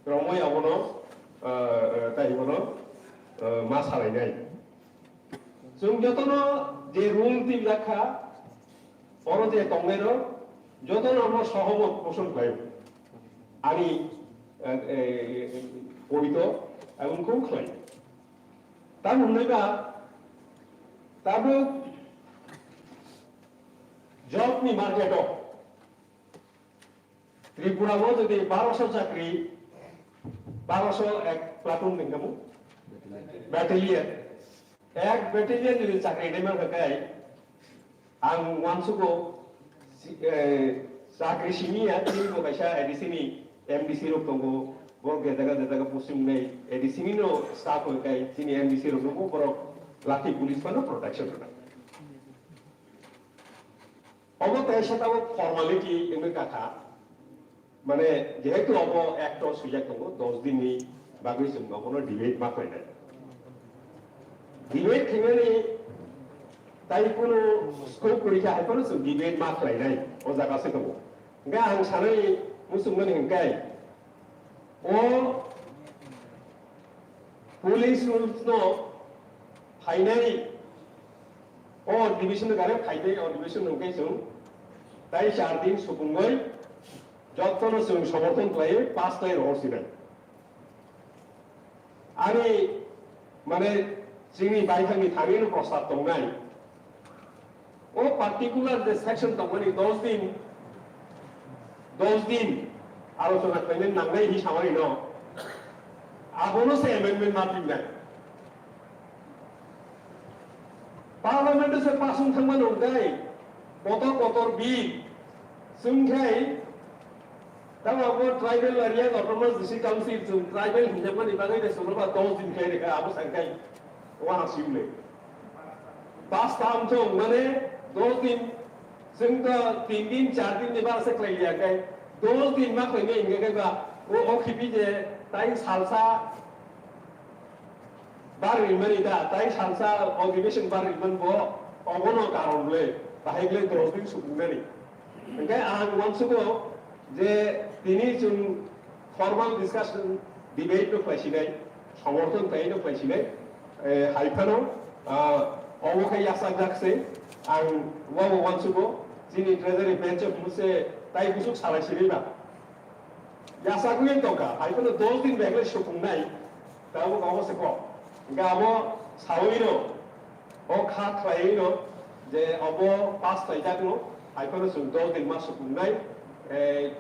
romwi abono, eh, eh, tai bono, eh, ma salainai. Chwng jotono je rule twijak kha, oro je tongnairok jotono omo sohomot poson khlaio. Ani, eh, eh, poito, eh, wngkuk khlai. Tamo hwnwi ba tabuk job ni market o Tripura o jodi baroso chakri, baroso ek platoon ni kamu, battalion, ek battalion jodi chakri nai man kha kai, ang uansugo, si-, eh, chakri simi ya, chini bo kaisa A D C ni M D C rok tongo, borok je jaga je jaga posting nai, A D C ni no staff hwn kai, chini M D C rok no bo borok lathi police phano protection rwna. Obo kaisa tabuk formality wngwi kakha. Mane, jehetu obo act o swijak tongo, dos din ni bagwi chwng obono debate ma khlainai. Debate khainani tai kunu scope kwrwi khe hai phano chwng debate ma khlainai, o jaga se tongo. Hwnkhe ang sanai muchungmani hwnkhe, o police rules no phainai, o division gare phainai, o division hwnkhe chwng tai char din supungwi jotono chwng somorthon khlaiwi pass khlai rohor sinai. Ani, mane, chini baithangni thangwi no prostab tongnai. O particular je section tongmani dos din, dos din alochona khlainani nangnai hi samani no, abono se amendment ma twijnai. Parliament o se pass wng thangmani hwnkhe kotor kotor bill chwng khai, tamo abo tribal area autonomous district council chwng tribal hinjakmani bagwi de chwngno ba dos din khai rekha abo sangkai. Wahang simle. Pass tam chwng mane dos din Chwng to tin din, char din ni bak se khlai liya khe, dos din ma khlai nai hingkhe khe ba, o, o khibi je tai salsa bar rimani da, tai salsa adhibeshon bar rimani bo, obono karon le, bahai le dos din sukungnani. Hingkhe ang uansugo je tini chwng formal discussion, debate no khlai sinai, somorthon khlai no khlai sinai, eh, hai phano, ah, obo khe yachakjak se, ang wabo uansugo, chini treasury bench o muse tai busuk salai siri ba. Yachagwi tongkha, hai phano dos din bag le sukungnai, tabuk obo se kok. Hingkhe abo sawi no, o kha khlaiwi no, je obo pass khlaijak no, hai phano chwng dos din ma sukungnai, eh,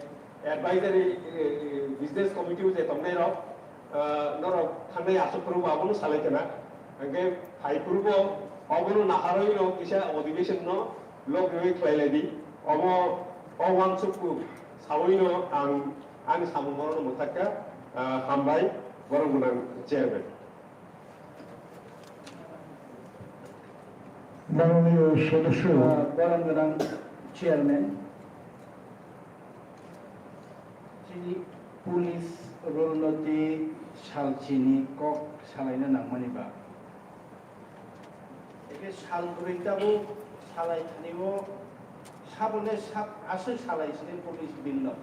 advisory, eh, business committee o je tongnai rok, ah, norok thangnai aswk phuru bo abono salai kana. Hingkhe hai phuru bo obono naharwi no kisa adhibeshon no lok rwi khlai lai di. Obo o uansuk sawi no ang ani samung bono mwthakha, ah, hambai, borok gwnang chairman. Mananiyo sodosyo. Ah, borok gwnang chairman. Chini police rule no twi sal chini kok salaina nangmani ba. Eke sal brwi tabuk salai thani o sabole sab aswk salai sini police bill no.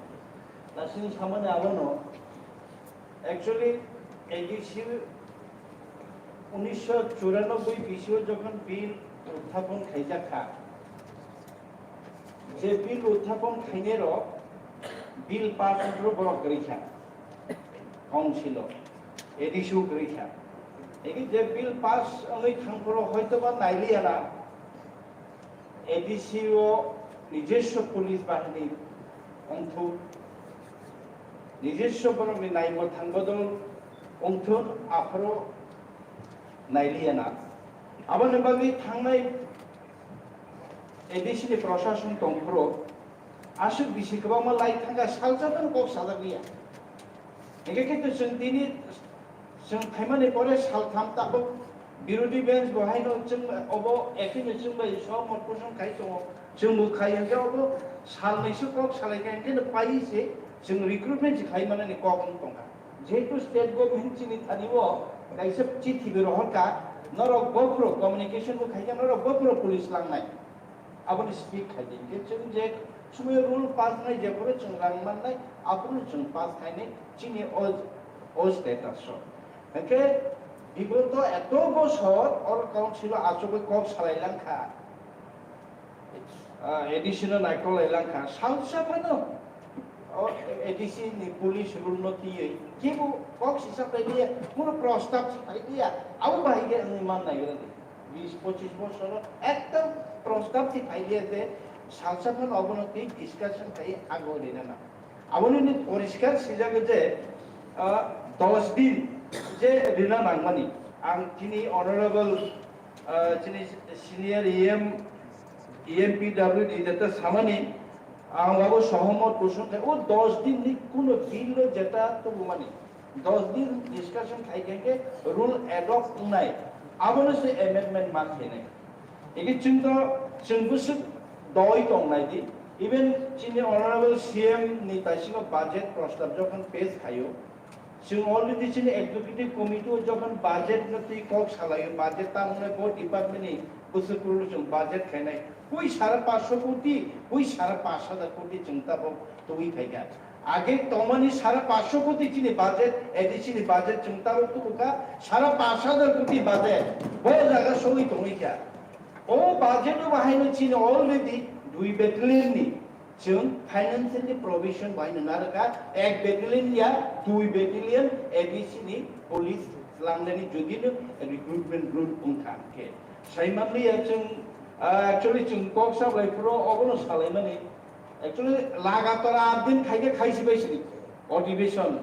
Lasini samani abono actually A D C unisho churanobboi bisio jokhon bill uthapon khaijak kha, je bill uthapon khainai rok bill pass wngphuru borok kwrwi kha, council o A D C o kwrwi kha. Eke je bill pass wngwi thangphuru hoitoba nailiya na A D C o nijoswo police bahini wngthuk, nijoswo borokni naimwthang bodol wngthun aphuru nailiya na. Aboni bagwi thangnai A D C ni prosason tongphuru aswk bisi kwbangma lai thangkha, salsa phano kok sajak liya. Hingkhe khe to chwng tini chwng phaimani pore saltham tabuk birodhi bench bo haino chwng obo ekheno chwng bai sohomot poson khai tongo, chwng bo khai hingkhe obo salnwi se kok salai kha hingkhe no paiwi se chwng recruitment se khai manani kok wng tongkha. Jehetu state government chini thani o kaisa chithi bo rohorkha, norok bophuru communication bo khaikha, norok bophuru police langnai. Aboni speak khaidi. Hingkhe chwng je sumayo rule pass nai, jephuru chwng rang mannai, aphuru chwng pass khainai chini o, o status o. Hingkhe bigoto eto bosor or council o achugwi kok salai langkha. Ah, A D C no naikol lai langkha, salsa phano o A D C ni police rule no twiwi kebo kok sisa phai liya, kuno prostab si phai liya, abo bahai khe wngwi man nai rwdi. Bis pochis bosor o ekta prostab si phai liya je salsa phano obono twi discussion khai ago rina na. Aboni ni poriskar sijak je, ah, dos din je rina nangmani. Ang chini honorable, ah, chini senior E M, E M P W D jeta samani, ang abo sohomot kusung khai, o dos din ni kuno bill lo jeta tubumani, dos din discussion khai khai khe rule adopt wngnai, abono se amendment ma khainai. Eke chwng to, chwng bwswk doi tong nai di. Even chini honorable C M ni taisingo budget prostab jokhon pass khaio, chwng already chini executive committee o jokhon budget no twi kok salaio, budget tamo hwnwi bo department ni bwswk kwrwino chwng budget khainai. Koi sara pansho koti, koi sara panch hajar koti chwng tabuk twi phaikha. Age tongmani sara pansho koti chini budget, A D C ni budget chwng tabuk tubu kha, sara panch hajar koti budget bo jaga sogwi tongwi kha. O budget o bahaino chini already dui battalion ni chwng financially provision bahaino narwkha, ek battalion ya dui battalion A D C ni police langnani jodi no recruitment route wngkha hwnkhe. Saimanliya chwng, ah, actually chwng kok sablai phuru obono salaimani. Actually, lagatar aat din khaikhe khaisi bai sini. Adhibeshon.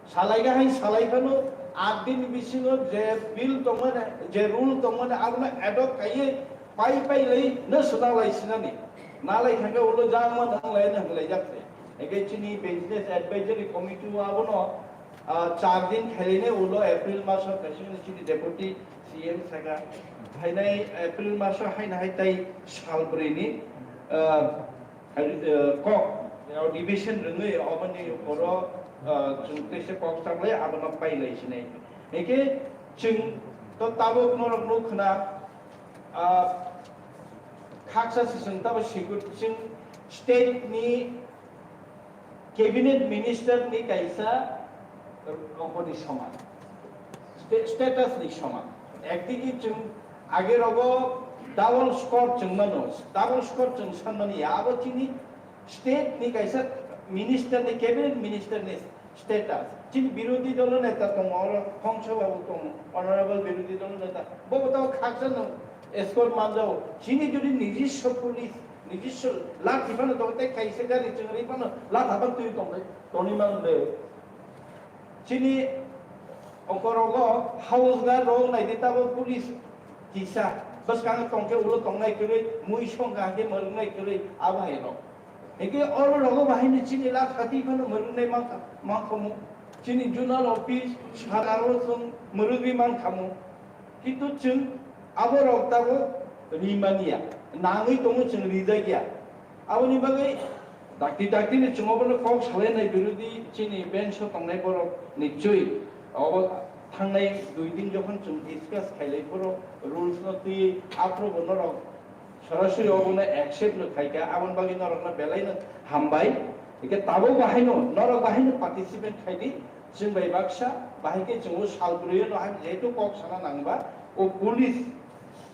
Salai ga hai salai phano aat din bisingo je bill tongmani, je rule tongmani, abono adopt khaiye pai pai lai no swnam lai sinani. Na lai thangkhe ulo jangma nang lai no hwnlai jak se. Eke chini business advisory committee o abono, ah, char din khailai ne ulo April maso kaisa chini deputy C M saka. Phainai April maso haino hai tai sal brwi ni, ah, ah, kok, ah, division rwngwi oboni oro, ah, chwng teisa kok chaklai abono pailai sinai. Hingke chwng to tabuk norok nuk khna, ah, khaksa se chwng tabo security chwng state ni cabinet minister ni kaisa rokoni soman, sta-, status ni soman. Ekdigi chwng age rogo double score chwng mano, double score chwng sanmani ya, abo chini state ni kaisa minister ni, cabinet minister ni status. Chini birodhi dolo neta tongo, oro Hongso Babu tongo, honorable birodhi dolo neta. Bo bo tabo khaksa no score manjao. Chini jodi nijiswa police, nijiswa lathi phano tongo, tei kaisa gari chwng ri phano latha phano twi tongo, toni man le. Chini okorogo house guard rok nai di tabo police kisa. Bwskango tongkhe ulo tongnai kwrwi, mui songkha hwnkhe mwrwngnai kwrwi, abo hai rok. Hingke oro rogo bahai ni chini lak sati phano mwrwngnai mankha, mankhamu. Chini zonal office, sakaro chwng mwrwgwi mankhamu. Kintu chwng abo rok tabo rimaniya, nangwi tongo chwng rijakya. Aboni bagwi dakti dakti ni chwng obono kok salainai birodhi chini bench o tongnai borok nichoi obo thangnai dui din jokhon chwng discuss khailai phuru rules no twiwi aphuru bo norok sorasori obono accept no khaikha, aboni bagwi norokno belaino hambai. Hingke tabuk bahaino norok bahaino participate khaidi, chwng bai baksa bahai khe chwng o sal brwi no hai jehetu kok sana nangba o police,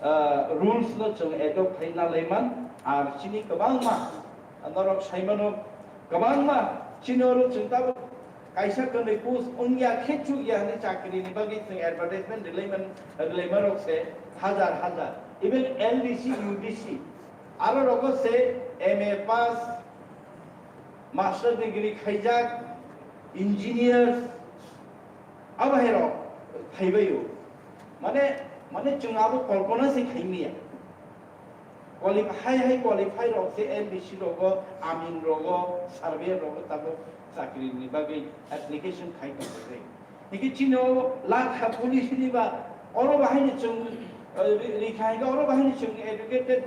ah, rules no chwng adopt khai nalaiman, ar chini kwbangma norok saimano kwbangma chini oro chwng tabuk kaisa kwnwi post wngya khe chukya hwnwi chakri ni bagwi chwng advertisement rwlaiman, rwlaimarok se hajar hajar, even L D C, U D C, aro rogo se M A pass, master degree khaijak, engineers, abo hai rok phaibaio. Mane, mane chwng abo kolpona se khaimya. Qualify, high, high qualify rok se M D C rogo, amin rogo, surveyor rogo tabuk chakri ni bagwi application khai tongkhe. Hingke chini o lakha police ni ba oro bahai ni chwng, eh, ri-, rikha hingke oro bahai ni chwng educated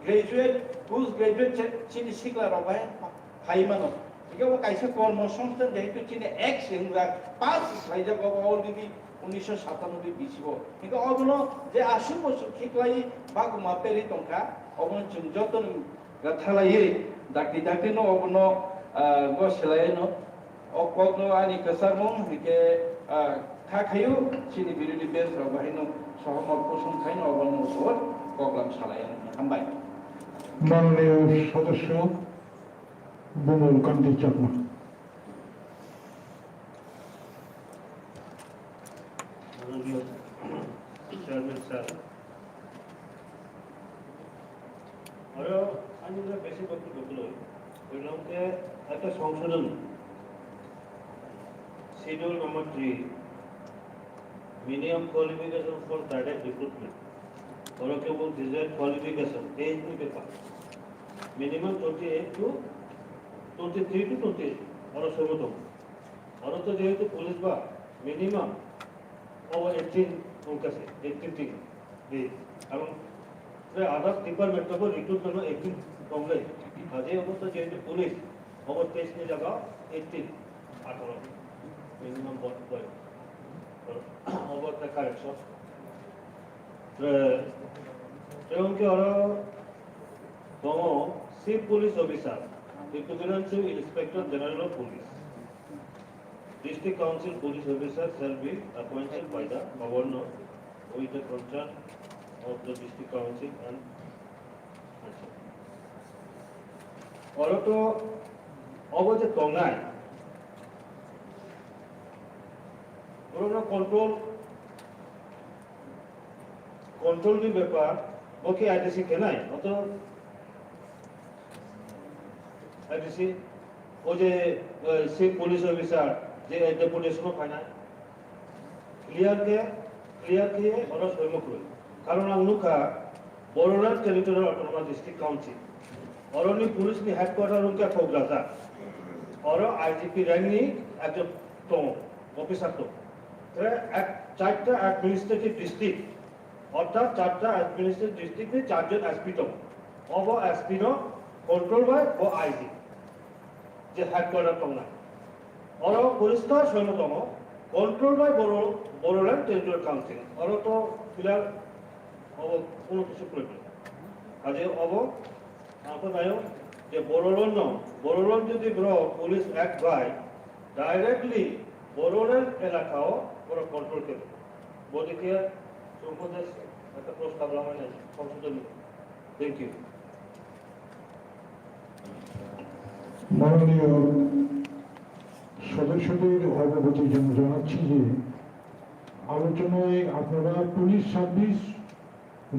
graduate, post graduate che-, chini sikla rok bai phai mano. Hingke bo kaisa kormo songsthan jehetu chini ex hingjak pass khlaijak bo already unnisho satanoboi bisi bo. Hingke obono je aswk bosor khiklai baguma peri tongkha, obono chwng joto ni gathalaiwi dakti dakti no obono, ah, go selai no. O kokno ani kwchangmung hwnkhe, ah, kha khaio, chini birodhi bench rok bahaino sohomot kusung khaino obono bo koklam salai. Hambai. Manniyo sodosyo Bumul Kanti Chakma. Manniyo Chairman sir, aro ani besi bokto doklo. Hoilongke ekta songsodhon, Schedule number three, minimum qualification for cadet recruitment. Oro kebo desired qualification, age ni bepar. Minimum twenty-eight to twenty-three to twenty-eight, oro soimo tongo. Oro to jehetu police ba minimum obo eighteen wngkha se, eighteen thik di. Karon je others department o recruitment no eighteen tonglai. Kaje obo to jehetu police, obo test ni jaga eighteen, atharo minimum bo-, boy. Obo ta correction. Je, je wngkhe oro tongo Chief Police Officer, equivalent to Inspector General of Police. District Council police officer shall be appointed by the governor with the consent of the district council and, oro to obo je tongnai, oro no control, control ni bepar, bo khe I D C khenai, oto I D C, o je, eh, chief police officer, je deputation o phainai, clear khe, clear khe oro soimo kwrwi. Karon ang nukha, Bodoland Territorial Autonomous District Council, oroni police ni headquarter wngkha Kokrajhar, oro I G P rank ni ekjon tongo, officer tongo. Tre ek, charta administrative district, orthat charta administrative district ni charjon S P tongo. Obo S P no control by bo I G, je headquarter tongnai. Oro poriskar soino tongo, control by Boro-, Bodoland Territorial Council. Oro to clear, obo kono kisu problem. Kaje obo, ako nayo, je Bodoland no, Bodoland jodi bro police act by directly Bodoland elakao boro control khe. Bodike, Chumpodes, ekta prostab lamai nai, songsodhon. Thank you. মাননীয় সদস্যদের অবগতি জান-, জানাচ্ছি যে আলোচনায় আপনারা police service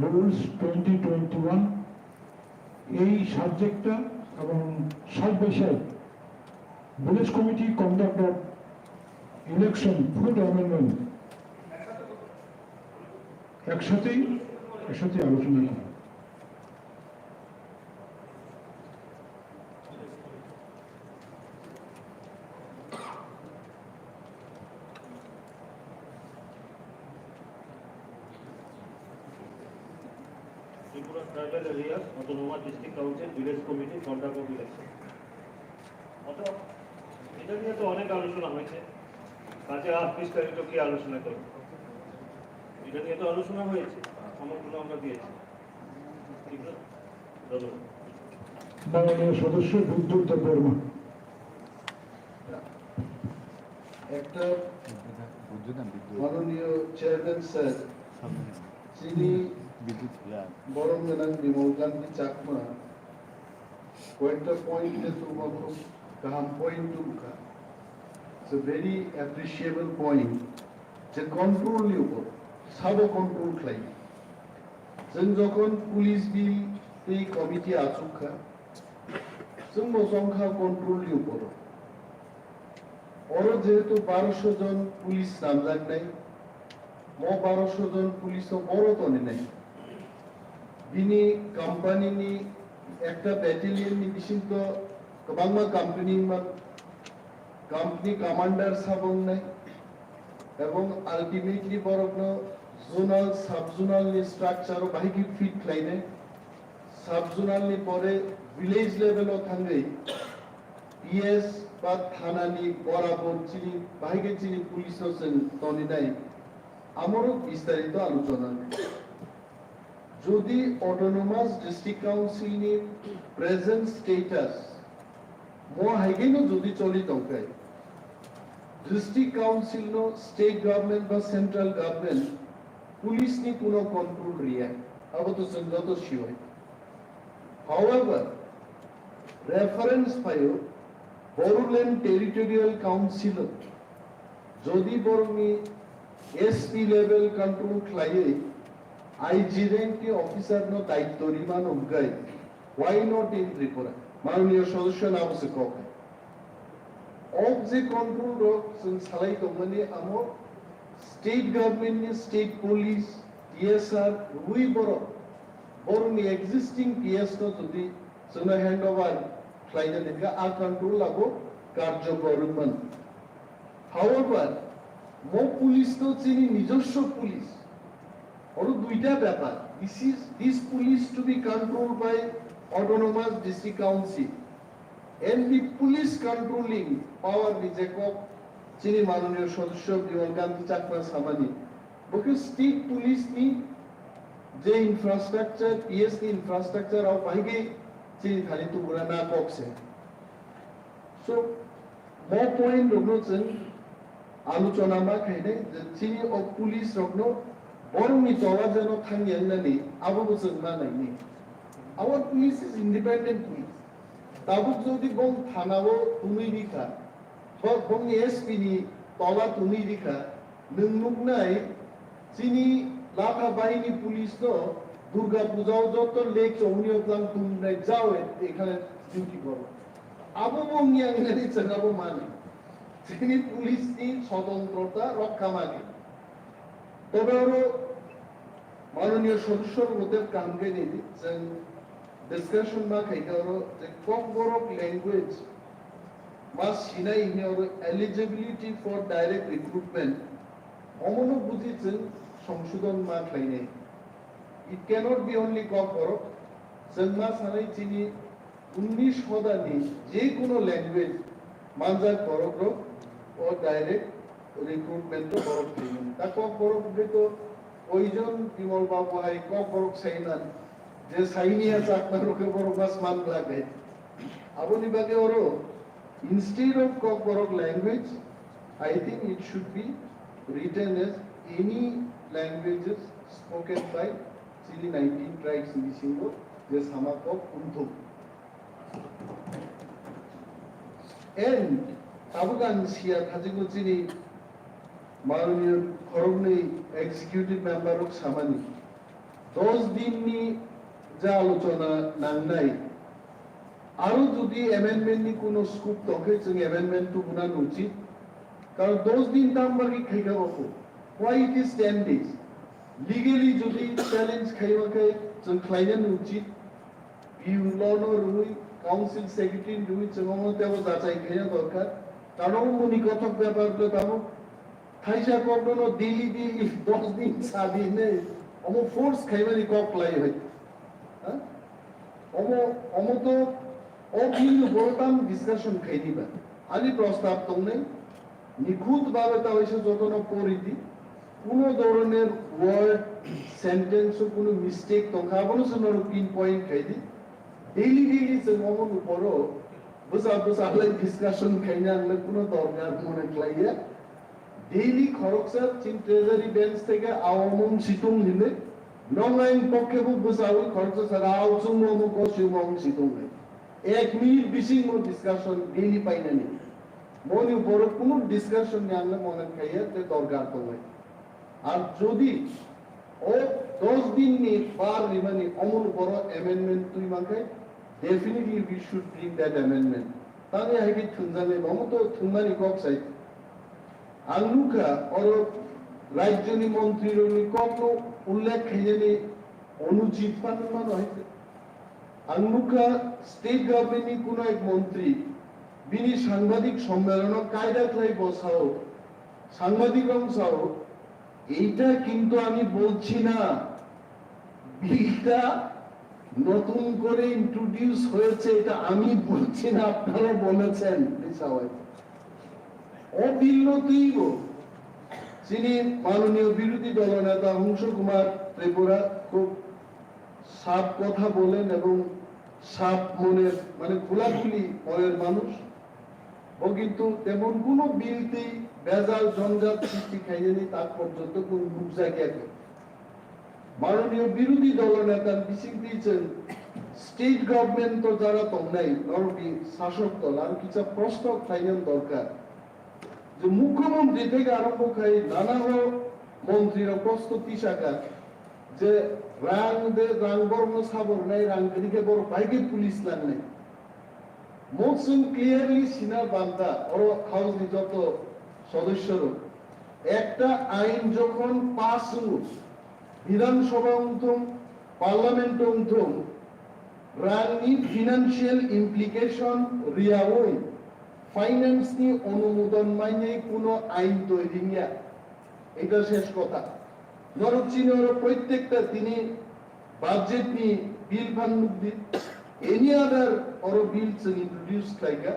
rules twenty twenty one এই সাবজেক্টটা এবং side by side village committee conduct of election food amendment একসাথেই, একসাথেই আলোচনা করি। Tripura Tribal Areas Autonomous District Council Village Committee Conduct of Election. অর্থাৎ এটা নিয়ে তো অনেক আলোচনা হয়েছে, কাজে আর বিস্তারিত কি আলোচনা করব? এটা নিয়ে তো আলোচনা হয়েছে, সমর্থন আমরা দিয়েছি। ঠিক আছে? ধন্যবাদ। মাননীয় সদস্য বিদ্যুৎ দেববর্মা। একটা মাননীয় চেয়ারম্যান স্যার, যিনি বরং গণাং বিমল কান্তি চাকমা কয়েকটা পয়েন্টে তোমার খুব কাহাম পয়েন্ট তুলুকা। It's a very appreciable point. যে কন্ট্রোলনি উপর, সাবো কন্ট্রোল খাই। जों যখন পুলিশ বিল এই কমিটি আচুকখা, जोंबो সংখ্যা কন্ট্রোলনি উপর। Oro jehetu barosho jon police namjaknai, mo barosho jon police o boro toninai. Bini company ni ekta battalion ni bisingto kwbangma company man, company commander sabo wngnai, ebong ultimately borokno zonal, sub zonal ni structure o bahai khe fit khlainai. Sub zonal ni pore village level o thangwi P S ba thana ni borabor chini bahai khe chini police no chwng toninai, amoro bistarito aluchona. Jodi Autonomous District Council ni present status mo hai khe no jodi choli tongkhe, District Council no state government ba central government police ni kuno control riya, abo to chwng joto siwai. However, reference phaio Bodoland Territorial Council o jodi borokni S P level control khlaiwi I G rank ni officer no daityo rimano hwnkhe, why not in Tripura? Mananiya sodosyo no abo se kok. Ok je control rok chwng salai tongmani amo state government ni state police, T S R, rwi borok, borokni existing P S no jodi chwngno hand over khlaina hwnkhe a control abo karjokor wngmano. However, mo police no chini nijoswo police, oro duita bepar. This is, this police to be controlled by Autonomous District Council. And the police controlling power ni je kok chini mananiya sodosyo Bimal Kanti Chakma samani, bo khe state police ni je infrastructure, P S ni infrastructure rok bahai khe chini thani tubuna na kok se. So, mo point rokno chwng aluchona ma khainai je chini o police rokno borokni tola jeno thangya wngnani abo bo chwng ma naini. Our police is independent police. Tabuk jodi bong thana o twnwi rikha, bo-, bongni S P ni tola twnwi rikha, nwng nuknai chini Latha bahini police no Durga Puja o joto lake chomni o tlang tungnai jao e-, ekhane duty koro. Abo bo wngya wngnani chwng abo mani. Chini police ni swatantrota rokha mani. Tobe oro mananiya sodosyo rok kaham khe nini chwng discussion ma khaikha oro je Kokborok language ma sinai hwnwi oro eligibility for direct recruitment omono buji chwng songsodhon ma khlainai. It cannot be only Kokborok. Chwng ma sanai chini unnish hodani je kono language manjak borok rok o direct recruitment o borok thwimani. Ta kok borok hwnkhe to oijon Bimal babu hai kok borok saiman je sainiya chakma rok khe borok mas man blagai. Aboni bagwi oro instead of kok borok language, I think it should be written as any languages spoken by chini nineteen tribes ni bisingo je sama kok wngthok. And tabuk ang siya khajigo chini maroni khoroknwi executive member rok samani dos din ni je alochona nangnai, aro jodi amendment ni kuno scope tongkhe chwng amendment tubuna nuchit. Karon dos din tam bagwi khaikha bokho. Why it is ten days? Legally jodi challenge khaiba khe chwng khlaina nuchit. P U no rwui, council secretary rwui chwng omo tebo jachai khaina dorkar. Karon muni kothok bepar khe tamo thaisa kokno no daily daily dos din sa din nei omo force khaimani kok lai hoi. Ha? Omo, omo to o bill no boro tam discussion khaidi ba. Ani prostab tongnai, nikhut babe ta waisa jotono pori di. Kuno doroner word, sentence o kuno mistake tongkha, abono se norok pin point khaidi. Daily, daily se omo no boro bwsa bwsa lai discussion khaina ang le kuno dorkar mone khlaiya. Daily khoroksa chin treasury bench theke aomung situng hinwi nongaing pokke bo bwsawi khoroksa sara ao chungmo mo ko siumung situng hai. Ek minute bising mo discussion daily painani. Moni borok kunu discussion ni ang mona khaiya te dorkar tongai. Ar jodi o dos din ni bar rimani omon boro amendment twi mankhai, definitely we should bring that amendment. Tani hai ke thunjani, omo to thunmani kok sai. Ang nukha oro rajyoni montrirokni kokno ullekh khainani onuchit phano mano hai. Ang nukha state governmentni kuno ek montri bini sangbadik sommelono kaida khlai bo sao, sangbadik rok sao, "Eiটা কিন্তু আমি বলছি না, বিলটা নতুন করে ইন্ট্রোডিউস হয়েছে, এটা আমি বলছি না, আপনারা বলেছেন।" Bisa oi. O bill no twibo. Chini manoniyo birodhi dolo neta Hongsho Kumar Tripura khub sap kotha bolen ebong sap moner, mane khulakhuli moner manush. Bo kintu temon kuno bill twi bejal jonjat sristi khainani tak porjonto kuno nukjakya khe. Manoniyo birodhi dolo netar bisingtwi chwng state government o jara tongnai norokni sasok dol aro kisa proshno khlaina dorkar. Je mukhyamantri theke arombo khai nana o montri rok proshno tisaka je rang de rang borokno sabo rwnai, rang kwrwi khe borok bai khe police langnai. Mo chwng clearly sina banta oro house ni joto sodosyo rok. Ekta ain jokhon pass wngo, Bidhan Sabha wngthung, Parliament wngthung, rangni financial implication riyaui finance ni onumodon mainai kuno ain toiri wngya. Eta shesh kotha. Norok chini oro proitekta tini budget ni bill phan nukdi. Any other oro bill chwng introduce khlaika.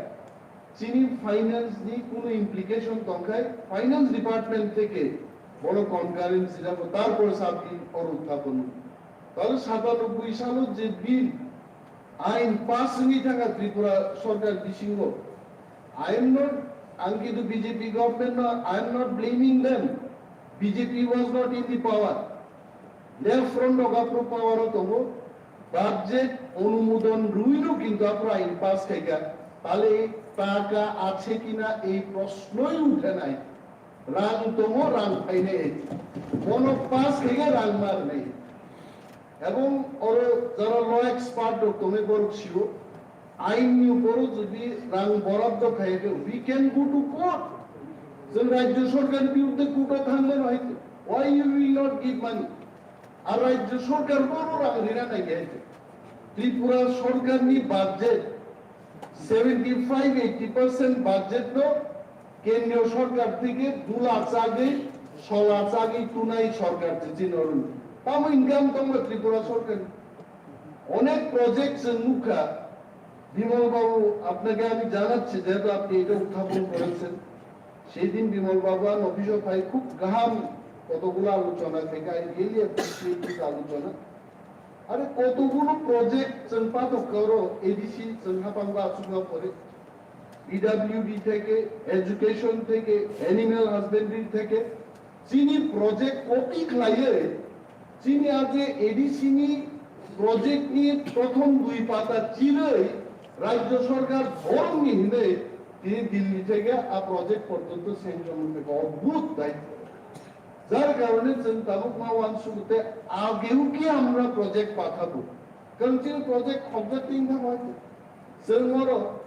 Chini finance ni kuno implication tongkhai, finance department theke bono concurrence rijabo, tarpore sabdi oro uthapon. Tale satanoboi salo je bill ain pass wngwi thangkha Tripura sorkar bisingo, I am not, ang kintu B J P government no, I am not blaming them. B J P was not in the power. Left front rok aphuru power o tongo, budget onumodon rwino kintu aphuru ain pass khaikha, tale taka ache kina ei proshnoi uthe nai. Rang tongo, rang phainai, bono pass khaikha rang marnai. Ebong oro jara law expert rok tongnai borok sio, Ain ni uporo jodi rang borabdo khaiyakhe, we can go to court. Chwng rajya sorkar ni birudde court o thangmano hai khe. Why you will not give money? Ar rajya sorkar bono rang rina nai hai khe. Tripura sorkar ni budget, seventy five eighty percent budget no kendriyo sorkar theke dula chagwi, sola chagwi tunai sorkar chichi norun. Tamo income tongma Tripura sorkar? অনেক প্রজেক্ট চুং নুখা। বিমল বাবু, আপনাকে আমি জানাচ্ছি, যেহেতু আপনি এটা উত্থাপন করেছেন, সেই দিন বিমল বাবু আর অফিসও ভাই খুব গাহাম কতগুলো আলোচনা থেকে, I really appreciate this আলোচনা। আরে, কতগুলো প্রজেক্ট চুং পাঠক করো, এডিসি চুং হাপাঙ্গা আসুঙ্গা করে, পিডাব্লিউডি থেকে, এডুকেশন থেকে, অ্যানিম্যাল হাজবেন্ডারি থেকে, চিনি প্রজেক্ট কপি খাইয়ে, চিনি আজকে এডিসি নি প্রজেক্ট নিয়ে প্রথম দুই পাতা চিরই রাজ্য সরকার ধর্মী হিনে তিনি দিল্লি থেকে আ প্রজেক্ট পর্যন্ত সেন্ট্রাল থেকে অদ্ভুত দায়িত্ব। যার কারণে চিন্তামুখ মা ওয়ান শুরুতে আগেও কি আমরা প্রজেক্ট পাঠাবো, কারণ চিনি প্রজেক্ট খবর তিন ধাপ হয়তো Chwng oro,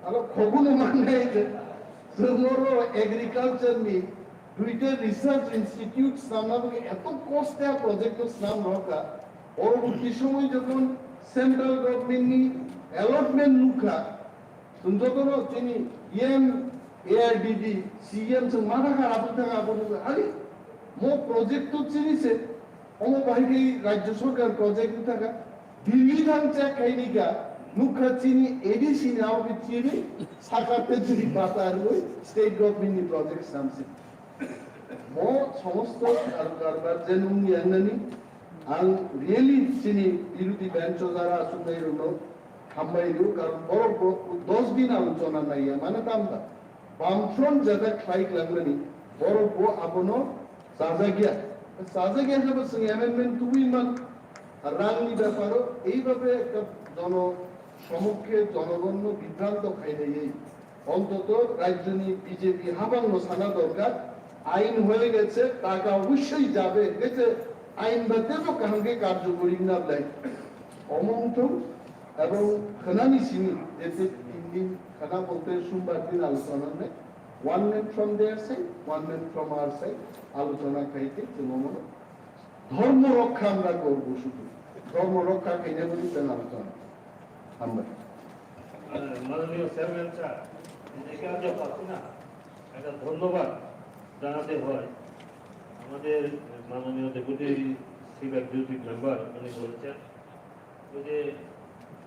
aro khoguno mangai je, chwng oro agriculture ni duita research institute snamna bagwi eto koste a project no snam roka. পরবর্তী সময় যখন সেন্ট্রাল গভর্নমেন্ট নি অ্যালটমেন্ট নুখা, chwng jotono chini E M, A R D D, C M chwng mana kha, abo thang abo thang, ari mo project to chini se, Omo bahai khe rajya sarkar project ni thaka Delhi thang check khaini kha, nukha chini A D C ni abo khe chini sakar te chini bata rwi state government ni project samse. Mo somosto kar-, karbar je nung ni angnani ang really chini birodhi bench o jara achuk nai rwno hambai rw, karon borok bo dos din alochona naiya mane tamta. Bamfront jada khlai klangnani borok bo abono chajakya. Chajakya hwnba chwng amendment tubui man rangni beparo eibabe ekta jono somokhe jonogonno bibranto khainaiwi ontoto rajyoni B J P habangno sana dorkar, ain hoye geche, taka obossoi jabe, geche ain ba tebo kaham khe karjokori wngna belai. Omo wngthung, ebong khwnani simi, jete tin din khwna bolte sumbar din alochona wngnai, one man from their side, one man from our side, alochona khai khe chwng omono dhormo rokkha amra korbo sudhu. Dhormo rokkha khaina bagwi chwng alochona. Hambai. মাননীয় chairman sir, এদিকে আমরা পাচ্ছি না, একটা ধন্যবাদ জানাতে হয়। আমাদের মাননীয় ডেপুটি চিফ এক্সিকিউটিভ মেম্বার উনি বলেছেন, ওই যে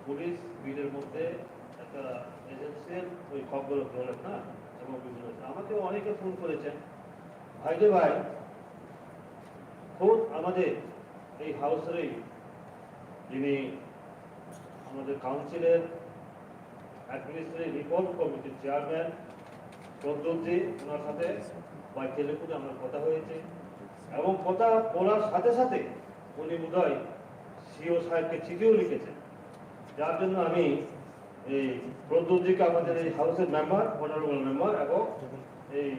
পুলিশ বিলের মধ্যে একটা এসেন্সিয়াল ওই খবরগুলো বলেন না, এবং বিভিন্ন, আমাকে অনেকে ফোন করেছেন। ভাই রে ভাই, খোদ আমাদের এই হাউসেরই যিনি আমাদের কাউন্সিলের অ্যাডমিনিস্ট্রেটিভ রিফর্ম কমিটির চেয়ারম্যান প্রদ্যুৎজি, ওনার সাথে বাই টেলিফোনে আমার কথা হয়েছে এবং কথা বলার সাথে সাথে উনি বোধহয় সিও সাহেবকে চিঠিও লিখেছেন, যার জন্য আমি এই প্রদ্যুৎজিকে, আমাদের এই হাউসের মেম্বার, অনারেবল মেম্বার এবং এই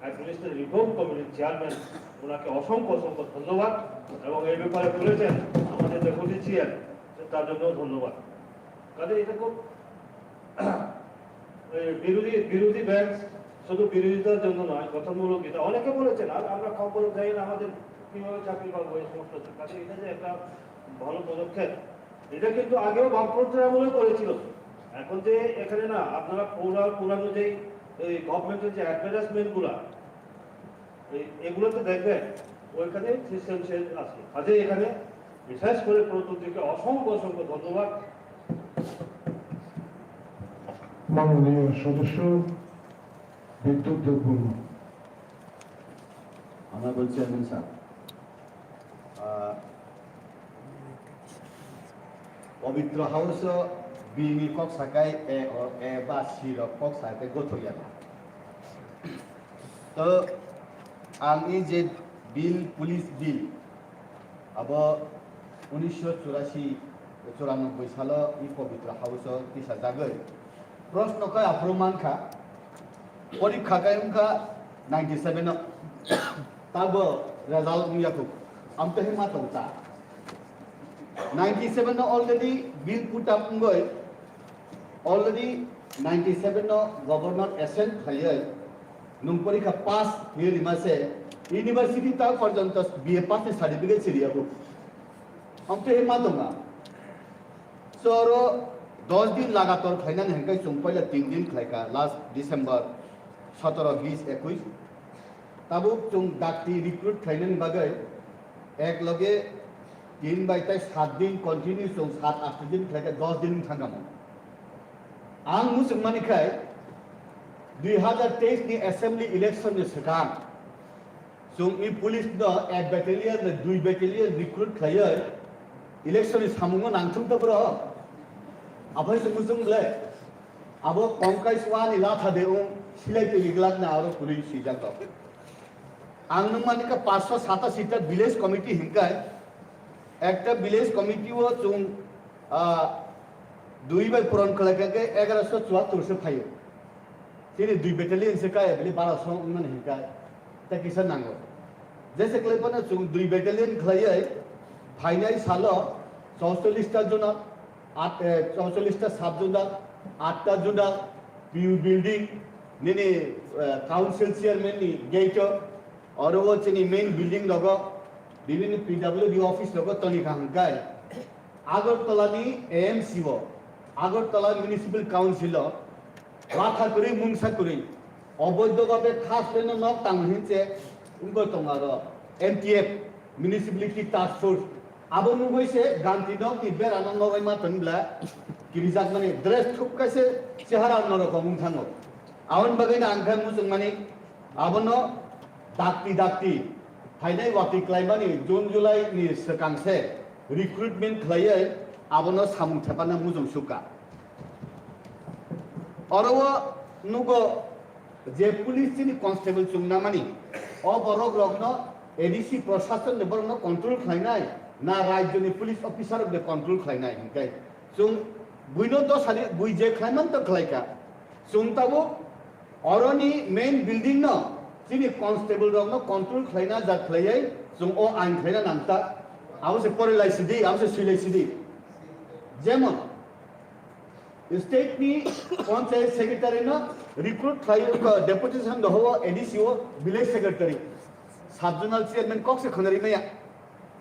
অ্যাডমিনিস্ট্রেটিভ রিফর্ম কমিটির চেয়ারম্যান, ওনাকে অসংখ্য অসংখ্য ধন্যবাদ। এবং এই ব্যাপারে বলেছেন আমাদের ডেপুটি সিএম, তার জন্য ধন্যবাদ। কাজে এটা খুব এই বিরোধী, বিরোধী বেঞ্চ শুধু বিরোধিতার জন্য নয়, গঠনমূলক এটা অনেকে বলেছেন, আর আমরা খবর যাই না, আমাদের কিভাবে চাকরি পাবো, এই সমস্ত হচ্ছে। কাজে এটা যে একটা ভালো পদক্ষেপ, এটা কিন্তু আগেও বামফ্রন্টের আমলে করেছিল। এখন যে এখানে না, আপনারা পুরা, পুরানো যেই এই গভর্নমেন্টের যে অ্যাডভার্টাইজমেন্টগুলা, এই, এগুলোতে দেখবেন, ওইখানে সিস্টেম চেঞ্জ আছে। কাজে এখানে বিশেষ করে প্রদ্যুৎজিকে অসংখ্য, অসংখ্য ধন্যবাদ। মাননীয় সদস্য বিদ্যুৎ দেববর্মা। অনারেবল চেয়ারম্যান স্যার, আহ, পবিত্র হাউস বিল ni kok sakai e o, e ba si rok kok sakai gothok ya. To ang ni je bill, police bill, abo unisho churasi, churanobboi salo i pabitra house o tisajagwi. Proshno khe aphuru mankha, porikha khe wngkha ninety seven o, tabo result wngya kho, amtwi ma tong ta. Ninety seven o already bill put up wngwi, already ninety seven o governor assent khaiwi, nwng porikha pass hinwi rima se, university ta porjonto B A pass ni certificate se riya kho. Amtwi ma tonga. So, oro dos din lagator khlainani hwnkhai chwng poila tin din khlaikha, last December sotoro, bis, ekush. Tabuk chwng dakti recruit khlainani bagwi ek loge Tin bai tai sat din continue chwng sat aat din khlai khe dos din wng thang kamo. Ang muchung mani khai dui hazar teis ni assembly election ni swkang chwng i police no ek battalion ni dui battalion recruit khlaiwi election ni samungo nangthung ta bro. Aphai se muchung le abo kongkai swa ni latha de ung silai twi glak na aro kuri sijak dok. Ang nung mani ka paanch sho satasi ta village committee hinkai. Ekta village committee o chwng, ah, dui bai puron khlai kha khe egaroso chuattor se phaio. Chini dui battalion se kaya bili baro song wngmani hinkai. Ta kisa nango. Jese khlai phano chwng dui battalion khlaiwi phainai salo chauchollish ta jona, at, eh, chauchollish ta sub zonal, aat ta zonal, P U building, nini, eh, council chairman ni gate o, oro o chini main building rogo, bibini P W D office rogo toni kha hinkai. Agartala ni A M C o, Agartala Municipal Council o, latha kwrwi mungsa kwrwi, oboidho bhabe khas leno nok tang hinse wngwi tongo aro M T F, Municipality Task Force, abo nugwi se ganti nok ni bera no nogwi ma tong bla, kirijak mani dress thuk kaise chehara no rokom wng thango. Aboni bagwi no ang khe muchung mani abono dakti dakti phainai watwi klaimani June July ni swkang se recruitment khlaiwi abono samung thepana muchung sukha. Oro o nugo je police chini constable chwng namani, o borok rokno A D C proshasonni borokno control khlainai na rajyoni police officer rokni control khlainai hinkai chwng buino dosani bui je khlaiman to khlaikha. Chwng tabuk oroni main building no chini constable rokno control khlaina jat khlaiwi chwng o ain khlaina nangta. Abo se porilai sidi, abo se suilai sidi. Jemon, state ni panchayat secretary no recruit khlai, uh, deputation doho A D C o village secretary, sub zonal chairman kok se khonari maya.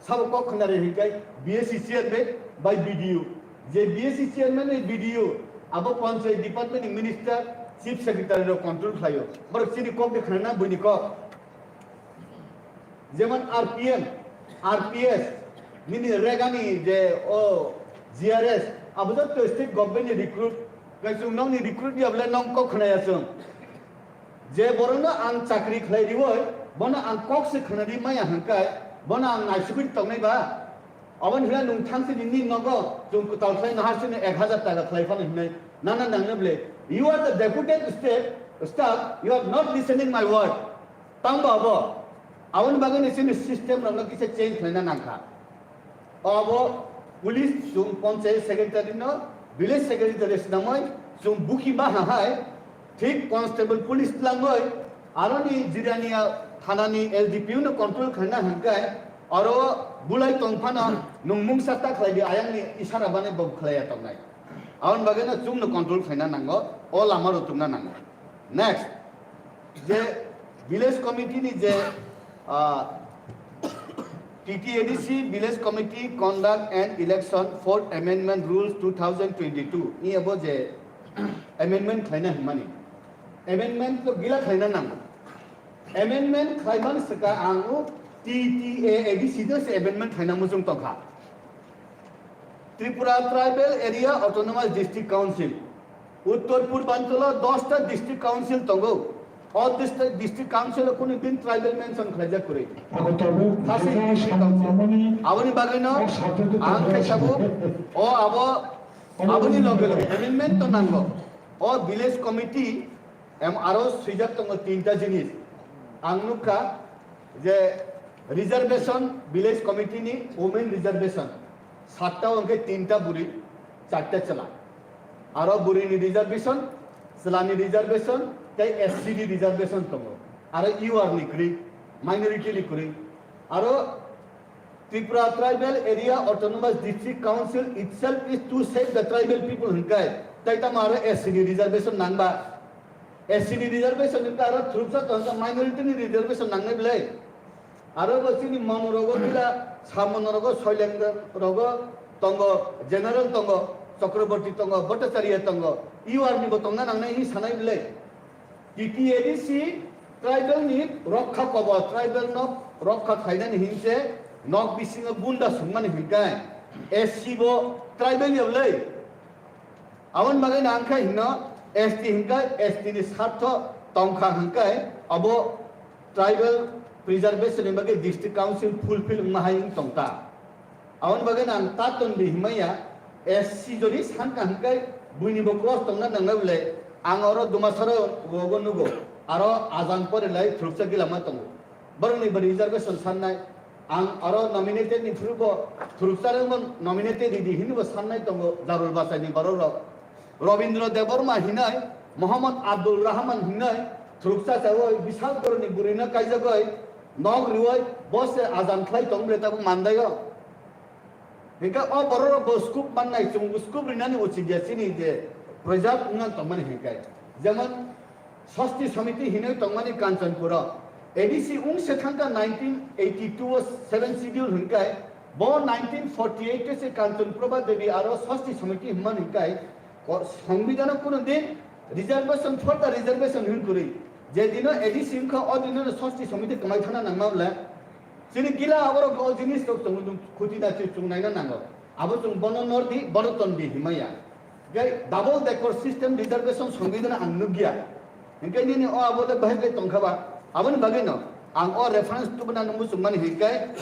Sabo kok khonari hinkai B S C chairman bai B D O. Je B S C chairman bai B D O abo panchayat department ni minister, chief secretary rok control khlaio. Borok chini kok de khonana buini kok. Jemon R P M, R P S, nini regani je o G R S, abo jotto state government ni recruit, kai chwng nokni recruit ya bole nong kok khwnaya chwng. Je borokno ang chakri khlai riwi, bono ang kok se khwnari maya hwnkai, bono ang naisugwi tongnai ba? Aboni hwnwi nwng thangsi nini nogo chwng kwtal khlai nahar sini ek hazar taka khlai phano hwnwi nana nangna bole. You are the deputed state staff, you are not listening my word. Tangbo abo. Aboni bagwi ni chini system rokno kisa change khlaina nangkha. Abo police chwng panchayat secretary no, village secretary swnamwi chwng bukhi ma ha hai, thik constable police tlangwi, aroni Jirania thanani L D P no control khlaina hwnkai, aro bulai tong phano nwng mungsa ta khlai di ayang ni isara bani bo khlaiya tongnai. Aboni bagwi no chwng no control khlaina nango, o lama rw tungna nango. Next, je village committee ni je, ah, T T A D C Village Committee Conduct and Election Fourth Amendment Rules two thousand twenty-two ni abo je amendment khlaina hwnmani, amendment to gila khlaina nango. Amendment khlaiman swka ang o T T A A D C do se amendment khlaina muchung tongkha. Tripura Tribal Area Autonomous District Council, Uttor Purbanchalo dosta district council tongo. O district, district council o kunu din tribal mention khlaijak kwrwi. Khasi district council. Aboni bagwi no ang khe sabo, o abo, aboni loge loge amendment to nango. O village committee em aro swijak tongo tinta jinis. Ang nukha je reservation, village committee ni women reservation, satta hwnkhe tinta buri, charta chwla. Aro buri ni reservation, chwla ni reservation, tei S C ni reservation tongo. Aro U R ni kwrwi, minority ni kwrwi. Aro Tripura Tribal Area Autonomous District Council itself is to save the tribal people hwnkai, tai tamo aro S C ni reservation nangba? S C ni reservation hwnka aro thuruksa tongkha, minority ni reservation nangnai belai. Aro bo chini Manu rogo bila, Samanu rogo, Soileng rogo tongo, General tongo, Chakraborty tongo, Bhattacharya tongo, U R ni bo tongna nangnai hi sanai belai. T T A D C tribal ni rokha kobo, tribal no rokha khainani hinse Nok bisingo gunda sungmani hwnkhe S C bo tribal ya bwlai? Aboni bagwi no ang khe hino S T hwnkhe S T ni sartho tongkha hwnkhe abo tribal preservation ni bagwi district council fulfill wngma hai wng tongkha. Aboni bagwi no ang ta tongdi himaya S C jodi sankha hwnkhe buini bo cross tongna nangnai bwlai ang oro Dumasaro rogo nugo aro ajang pore lai thuruksa gilama tongo. Borokni bo reservation sannai. Ang aro nominated ni through bo thuruksa rwngbo nominated ridi hinwi bo sannai tongo Jarul Basaini borok rok. Robindra Debbarma hinai, Mohammad Abdul Rahman hinai, thuruksa chawi bisal borokni bwrwino kaijagwi nok riwi bo se ajan khlai tong bwle tabuk mandaio. Hingke o borok rok bo scoop mannai, chwng bo scoop rinani uchik ya chini je preserve wngna tongmani hingke. Jemon Sasti Samiti hinwi tongmani Kanchanpuro A D C wng se thangkha nineteen eighty-two o seven schedule hingke, bo nineteen forty-eight o se Kanchanprabha Devi aro Sasti Samiti hwnmani hingke, ko-, Songbidanw kuno din reservation for the reservation hwn kwrwi. Je dino A D C wngkha o dino Sasti Samiti kwmai thana nangma bwle. Chini gila aborok o jinis rok chwng khuti da chwng naina nango. Abo chwng bono nordi, bono tondi himaya. Gai double decker system reservation Songbidan ang nukya. Hingke nini o abo le bahai bai tongkha ba. Aboni bagwi no ang o reference tubuna nungbu chwngmani hingke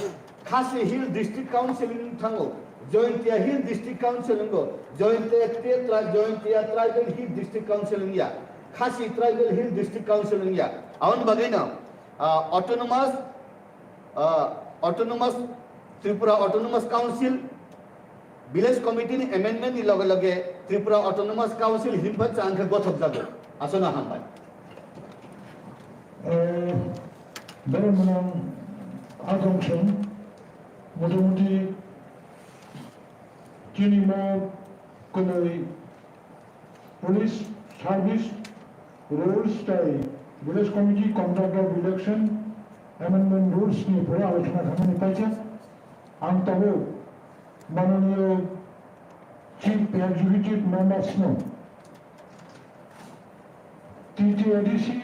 Khasi Hill District Council wng thango, Jaintia Hill District Council wngo, Jaintia Tri-, Jaintia Tribal Hill District Council wngya, Khasi Tribal Hill District Council wngya. Aboni bagwi no, ah, autonomous, ah, autonomous, Tripura Autonomous Council, Village Committee ni amendment ni loge loge Tripura Autonomous Council hinpha chang khe gothok jago. Aswkno hambai. Eh, Borok mwnang Agomsong, motamuti chini mo kwnwi Police Service Rules tei Village Committee Conduct of Election Amendment Rules ni phoro alochona khaimani paijak. Ang tabuk mananiyo Chief Executive Members no T T A D C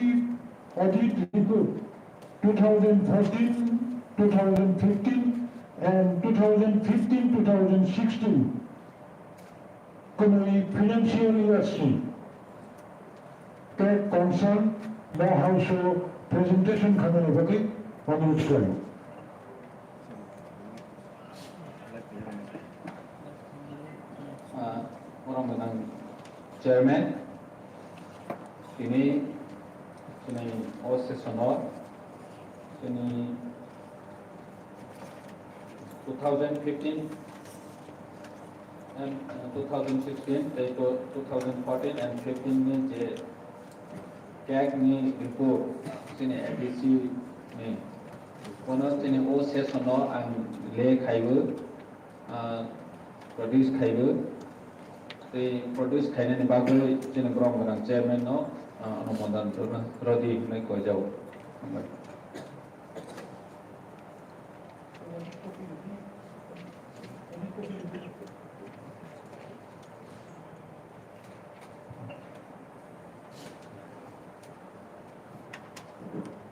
Audit Report two thousand fourteen, two thousand fifteen and two thousand fifteen, two thousand sixteen kwnwi financial year si take concern no House o presentation khaimani bagwi onurodh khlaio. Ah, borok mwnang chairman, tini, tini o session o, tini two thousand fifteen and, uh, two thousand sixteen, tei two thousand fourteen and fifteen ni je cake ni report chini A D C ni, kono chini o session o ang le khaibo, ah, produce khaibo, tei produce khainani bagwi chini borok mwnang chairman no, ah, onumodan rwna, rwdi hwnwi koijago. Hambai.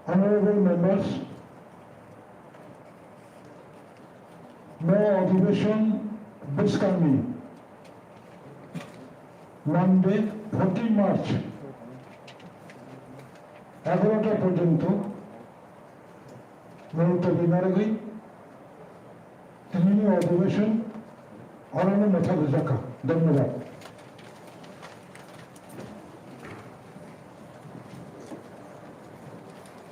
Honorable members, no adhibeshon bwskangni Monday, fourteen March, egarota porjonto Murutobwi narwgwi tinini adhibeshon orono mwthak rwjakha. Dhonyobad.